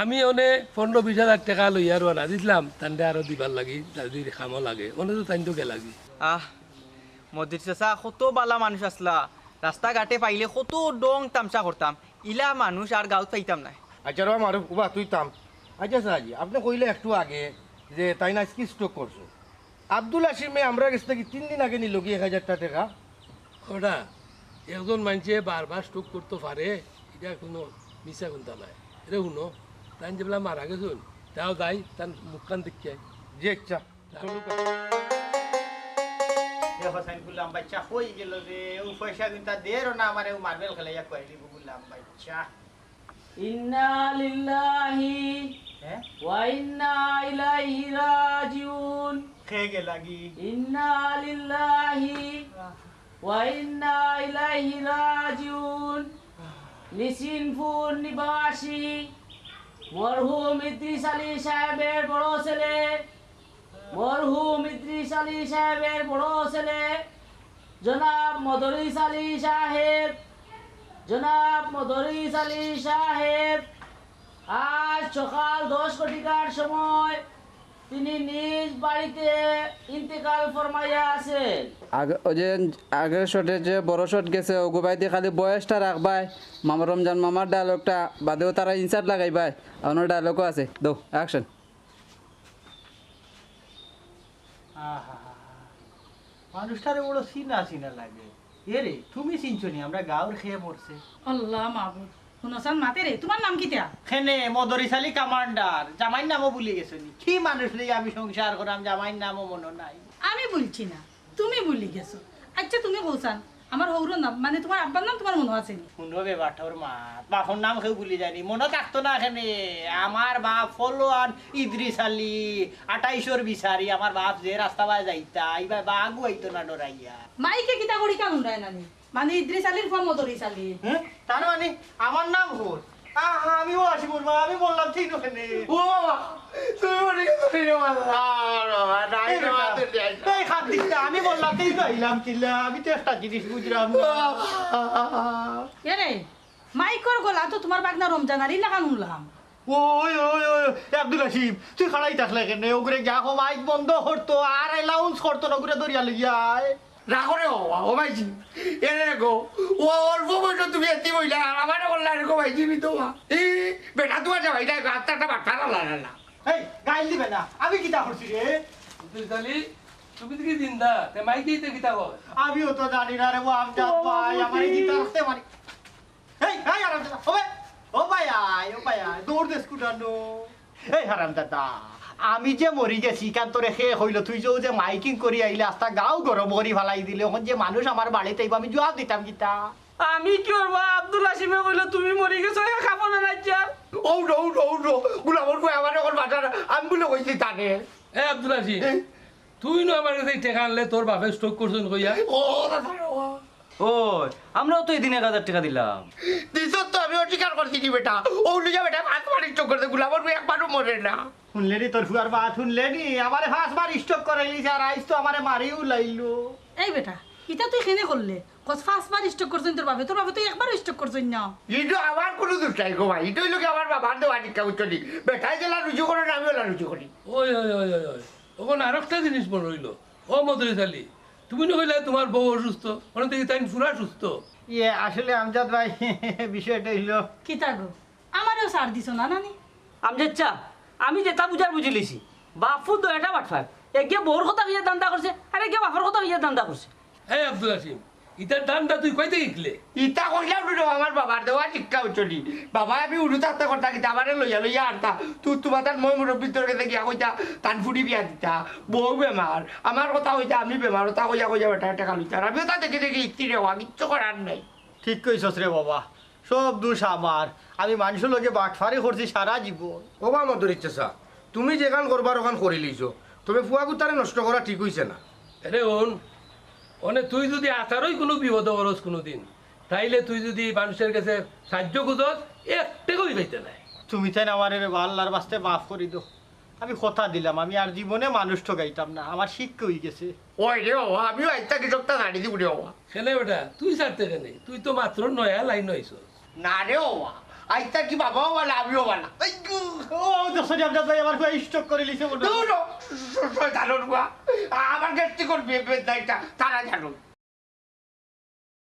আমি অনে পনরো বিশ হাজার টেকা লইয়া রওয়ানা দিছলাম, তানরে আরো দিবার লাগি, যদি কামো লাগে, অনে তো তাইন তো গেলাগি। আহ, মদরিস চাচা কত বালা মানুষ আছলা, রাস্তাঘাটে পাইলে কত ঢং তামশা করতাম, ইলা মানুষ আর গাঁওত পাইতাম নায়। আচ্ছা রে বা মারুফ, উবা তুই থাম। আচ্ছা চাচাজি, আপনে কইলা একটু আগে যে তাইন আজকে stroke করছে। আব্দুল হাসিমে আমরার গেছ থাকি তিন দিন আগে নিলো গি এক হাজারটা টেকা। ওটা একজন মানষে বারবার স্ট্রোক করতো পারে, ইটা কুনু মিছা কুন্তা নায়। এরে হুনো, তাইন যেবলা মারা গেছইন, তাও যাই, তান মুখখান দেখিয়া আই। জি আচ্ছা, চলুক। দেখো সাইন, গুলাম বাইচ্চা কই গেল রে? অউ পয়সা কুন্তা দের না আমারে, অউ মার্বেল খেলাইয়া কই দিব গুলাম বাইচ্চা। ইন্না লিল্লাহি হ্যাঁ? ওয়া ইন্না ইলাইহি রাজিউন। কে গেলাগি? ইন্না লিল্লাহি আহ। ওয়া ইন্না ইলাইহি রাজিউন। নিশিনপুর নিবাসী মরহুম ইদ্রিস আলী সাহেবের বড় ছেলে, মরহুম ইদ্রিস আলী সাহেবের বড় ছেলে জনাব মদরিস আলী সাহেব, জনাব মদরিস আলী সাহেব আজ সকাল দশ ঘটিকার সময় তিনি নিজ বাড়িতে ইন্তেকাল ফরমাইয়া আছেন। আগে, ওই যে আগের শটে যে বড় শট গেছে, ওগু বায়দি খালি বয়সটা রাখবায়, মামা রমজান মামার ডায়লগটা বাদেও তারা ইনসার্ট লাগাইবায়, অনো ডায়লগও আছে। দো, অ্যাকশন। আহা, মানুষটারে বড় চিনা চিনা লাগে। এ রে, তুমি চিনছো নি আমরা গাঁওর খেয়ে মরছে? আল্লাহ মাবুদ, হুনছান মাতে রে, তুমার নাম কিতা? কেনে, মদরিস আলী কমান্ডার, জামাইর নামও ভুলি গেছো নি? কি মানুষ লইয়া আমি সংসার করাম, জামাইর নামও মনো নাই। আমি ভুলছি না, তুমি ভুলি গেছো। আচ্ছা, তুমি কওছান, আমার হউরর নাম, মানে তুমার আব্বার নাম তুমার মনো আছে নি? হুনো বে বাটর মাত, বাপর নাম কেউ ভুলি যায়নি, মনো থাকতো না কেনে? আমার বাপ ফলোয়ান ইদ্রিস আলী, আটাইশর বিচারি, আমার বাপ যে রাস্তা বায় যাইতা, ইবায় বাঘও আইতো না ডরাইয়া। মাইকে কিতা করি কাম হুনরায় নানি? মানে ইদ্রিস আলীর ফুয়া মদরিস আলী। হুম? তার মানে আমার নাম হুন। আহা, আমি ও আসিফুর মা, আমি বললাম ঠিক ওখানে। ও বাবা, তুমি মনে করছো রে বাবা? আর বাবা, নাই এই রে বাবা, বেটা, তুই যাই না। এই হাত দিস না, আমি বললাম ঠিক আইলাম কিলা, আমি তো একটা জিনিস বুঝলাম না। এ রে, মাইকর গলা তো তুমার বাগনা রমজান আলীর লাখান হুনলাম। ওই, ওই, ওই, আব্দুল হাসিম, তুই খাড়াই থাকলে কেনে? ওগুরে গিয়া কো, মাইক বন্ধ করতো, আর অ্যানাউন্স করতো না, ওগুরে ধরিয়া লইয়া আয়। রাখো রে বাবা, ও ভাইজি, এরে গো, ও অল্প বয়সে তুমি এতিম অইলা, আর আমারে বললা এরকম ভাইজি, আমি তো মা। এই বেটা, তোমার জামাই না, আত্মা একটা বাটপার আলা না। এই, গাইল দিবে না, আমি কিতা করছি রে? আব্দুল আলী, তুমি তো কি জিন্দা, তে মাইকে ইতে কিতা কয়? আমিও তো জানি না রে, ও আমজাদ ভাই, আমারে কিতা করতে পারি। এই, এই হারামজাদা, ও ভাই, ও ভাই আয়, ও ভাই আয়, দৌড় দে স্কুটার নো। এই হারামজাদা, আমি যে মরি গেছি, ইখান তোরে কে কইলো, তুই যে ও যে মাইকিং করি আইলে, আস্তা গাঁও গরম করি ফালাই দিলে, অখন যে মানুষ আমার বাড়িত আইবো, আমি জুয়াব দিতাম কিতা? আমি কি করবো? আব্দুল হাসিমে কইলো, তুমি মরি গেছো, এ খাবো না রাজ্জা। উঠো, উঠো, উঠো, গুলামর কই আমার অখন বাজার, আমি বলে কইছি তানে। এ আব্দুল হাসিম, এ? তুই নু আমার গেছে টেকা আনলে, তোর বাপে স্ট্রোক করছইন কইয়া। ও, দাদা, ও। ওই, আমরাও তো এদিন এক হাজার টেকা দিলাম। দিছত তো, আমি অস্বীকার করছি নি বেটা? ও লইয়া বেটা পাঁচবার স্ট্রোক করছে, গুলামর কই একবারও মরে না। হুনলে নি তোর ফুয়ার বাত, হুনলে নি? আমারে পাঁচবার স্ট্রোক করাইলিছে, আর আইজ তো আমারে মারিও লাইলো। এই বেটা, ইটা তুই কেনে করলে? কস পাঁচবার স্ট্রোক করছইন তোর বাপে, তোর বাপে তো একবারও স্ট্রোক করছইন না। ইটা আমার কুনু দুষ নাই গো ভাই, ইটা অইলো কি আমার বাবার দেওয়া শিক্ষা, বুঝছো নি? বেটায় যেলা রুজি করে না, আমিও অলা রুজি করি। ওই, ওই, ওই, ওই, ওই। অখন আরোকটা জিনিস মনো অইলো। ও মদরিস আলী, তুমি না কইলা তুমার বউ অসুস্থ, অনে দেখি তাইন পুরা সুস্থ। ইয়ে, আসলে আমজাদ ভাই, বিষয়টা অইলো কিতা গো? আমারেও ছাড় দিছো না, নানি? আমজাদ চা, আমি যেটা বুঝার বুঝিলিছি। বাপ-ফুত দুইটা বাটপার। এগিয়ে বউর কথা কইয়া ধান্দা করছে, আর এগিয়ে বাপর কথা কইয়া ধান্দা করছে। এই আব্দুল হাসিম, ইতার ধান্দা তুই কইতে শিখলে? ইতা কইলাম রে, আমার বাবার দেওয়া শিক্ষা, বুঝছো নি? বাবা, আমি উড়ু থাকতে কথা কিতা, আমারে লইয়া লইয়া আনতা। তুই তোমার তার মই মুরব্বির গেছে গিয়া কইতা, তান ফুড়ি বিয়া দিতা, বউ বেমার, আমার কথা কইতা, আমি বেমার, ওটা কইয়া কইয়া বেটা টেকা লইতা। আর আমিও তা দেখি দেখি ইকতি রে, ওয়া কিচ্ছু করার নাই। ঠিক কইছস রে বাবা, সব দুষ আমার। আমি মানষর লগে বাটপারি করছি সারা জীবন। ও বা মদরিস চাচা, তুমি যেখান করবার ওখান করিলিছো, তবে ফুয়াগুতারে নষ্ট করা ঠিক অইছে না। এরে হুন, অনে তুই যুদি আছাড়ই কুনু বিপদো পড়স কুনুদিন, তাইলে তুই যুদি মানষর গেছে সাইয্য খুজস, এক টেকাও পাইতে নায়। তুমি তাইন আমারে রে বা আল্লার ওয়াস্তে মাফ করি দেও। আমি কথা দিলাম, আমি আর জীবনে মানুষ ঠগাইতাম না, আমার শিক্ষা অইগেছে। ওই রে বাবা, আমিও আইজ থাকি সবটা ছাড়ি দিমু রে বাবা। কেনে বেটা, তুই ছাড়তে কেনে? তুই তো মাত্র নয়া লাইন অইছস। না রে বাবা, আইজ থাকি বাবাও বালা, আমিও বালা। এই গো, ও, দেখছো নি আমজাদ ভাই, আমার ফুয়া স্ট্রোক করিলিছে মনে অয়। দূর হ, শ-, শ-, শয়তানর ফুয়া। আ-, আমার গ্যাস্ট্রিকর বে-, বেদনা ইটা, তারা জানো।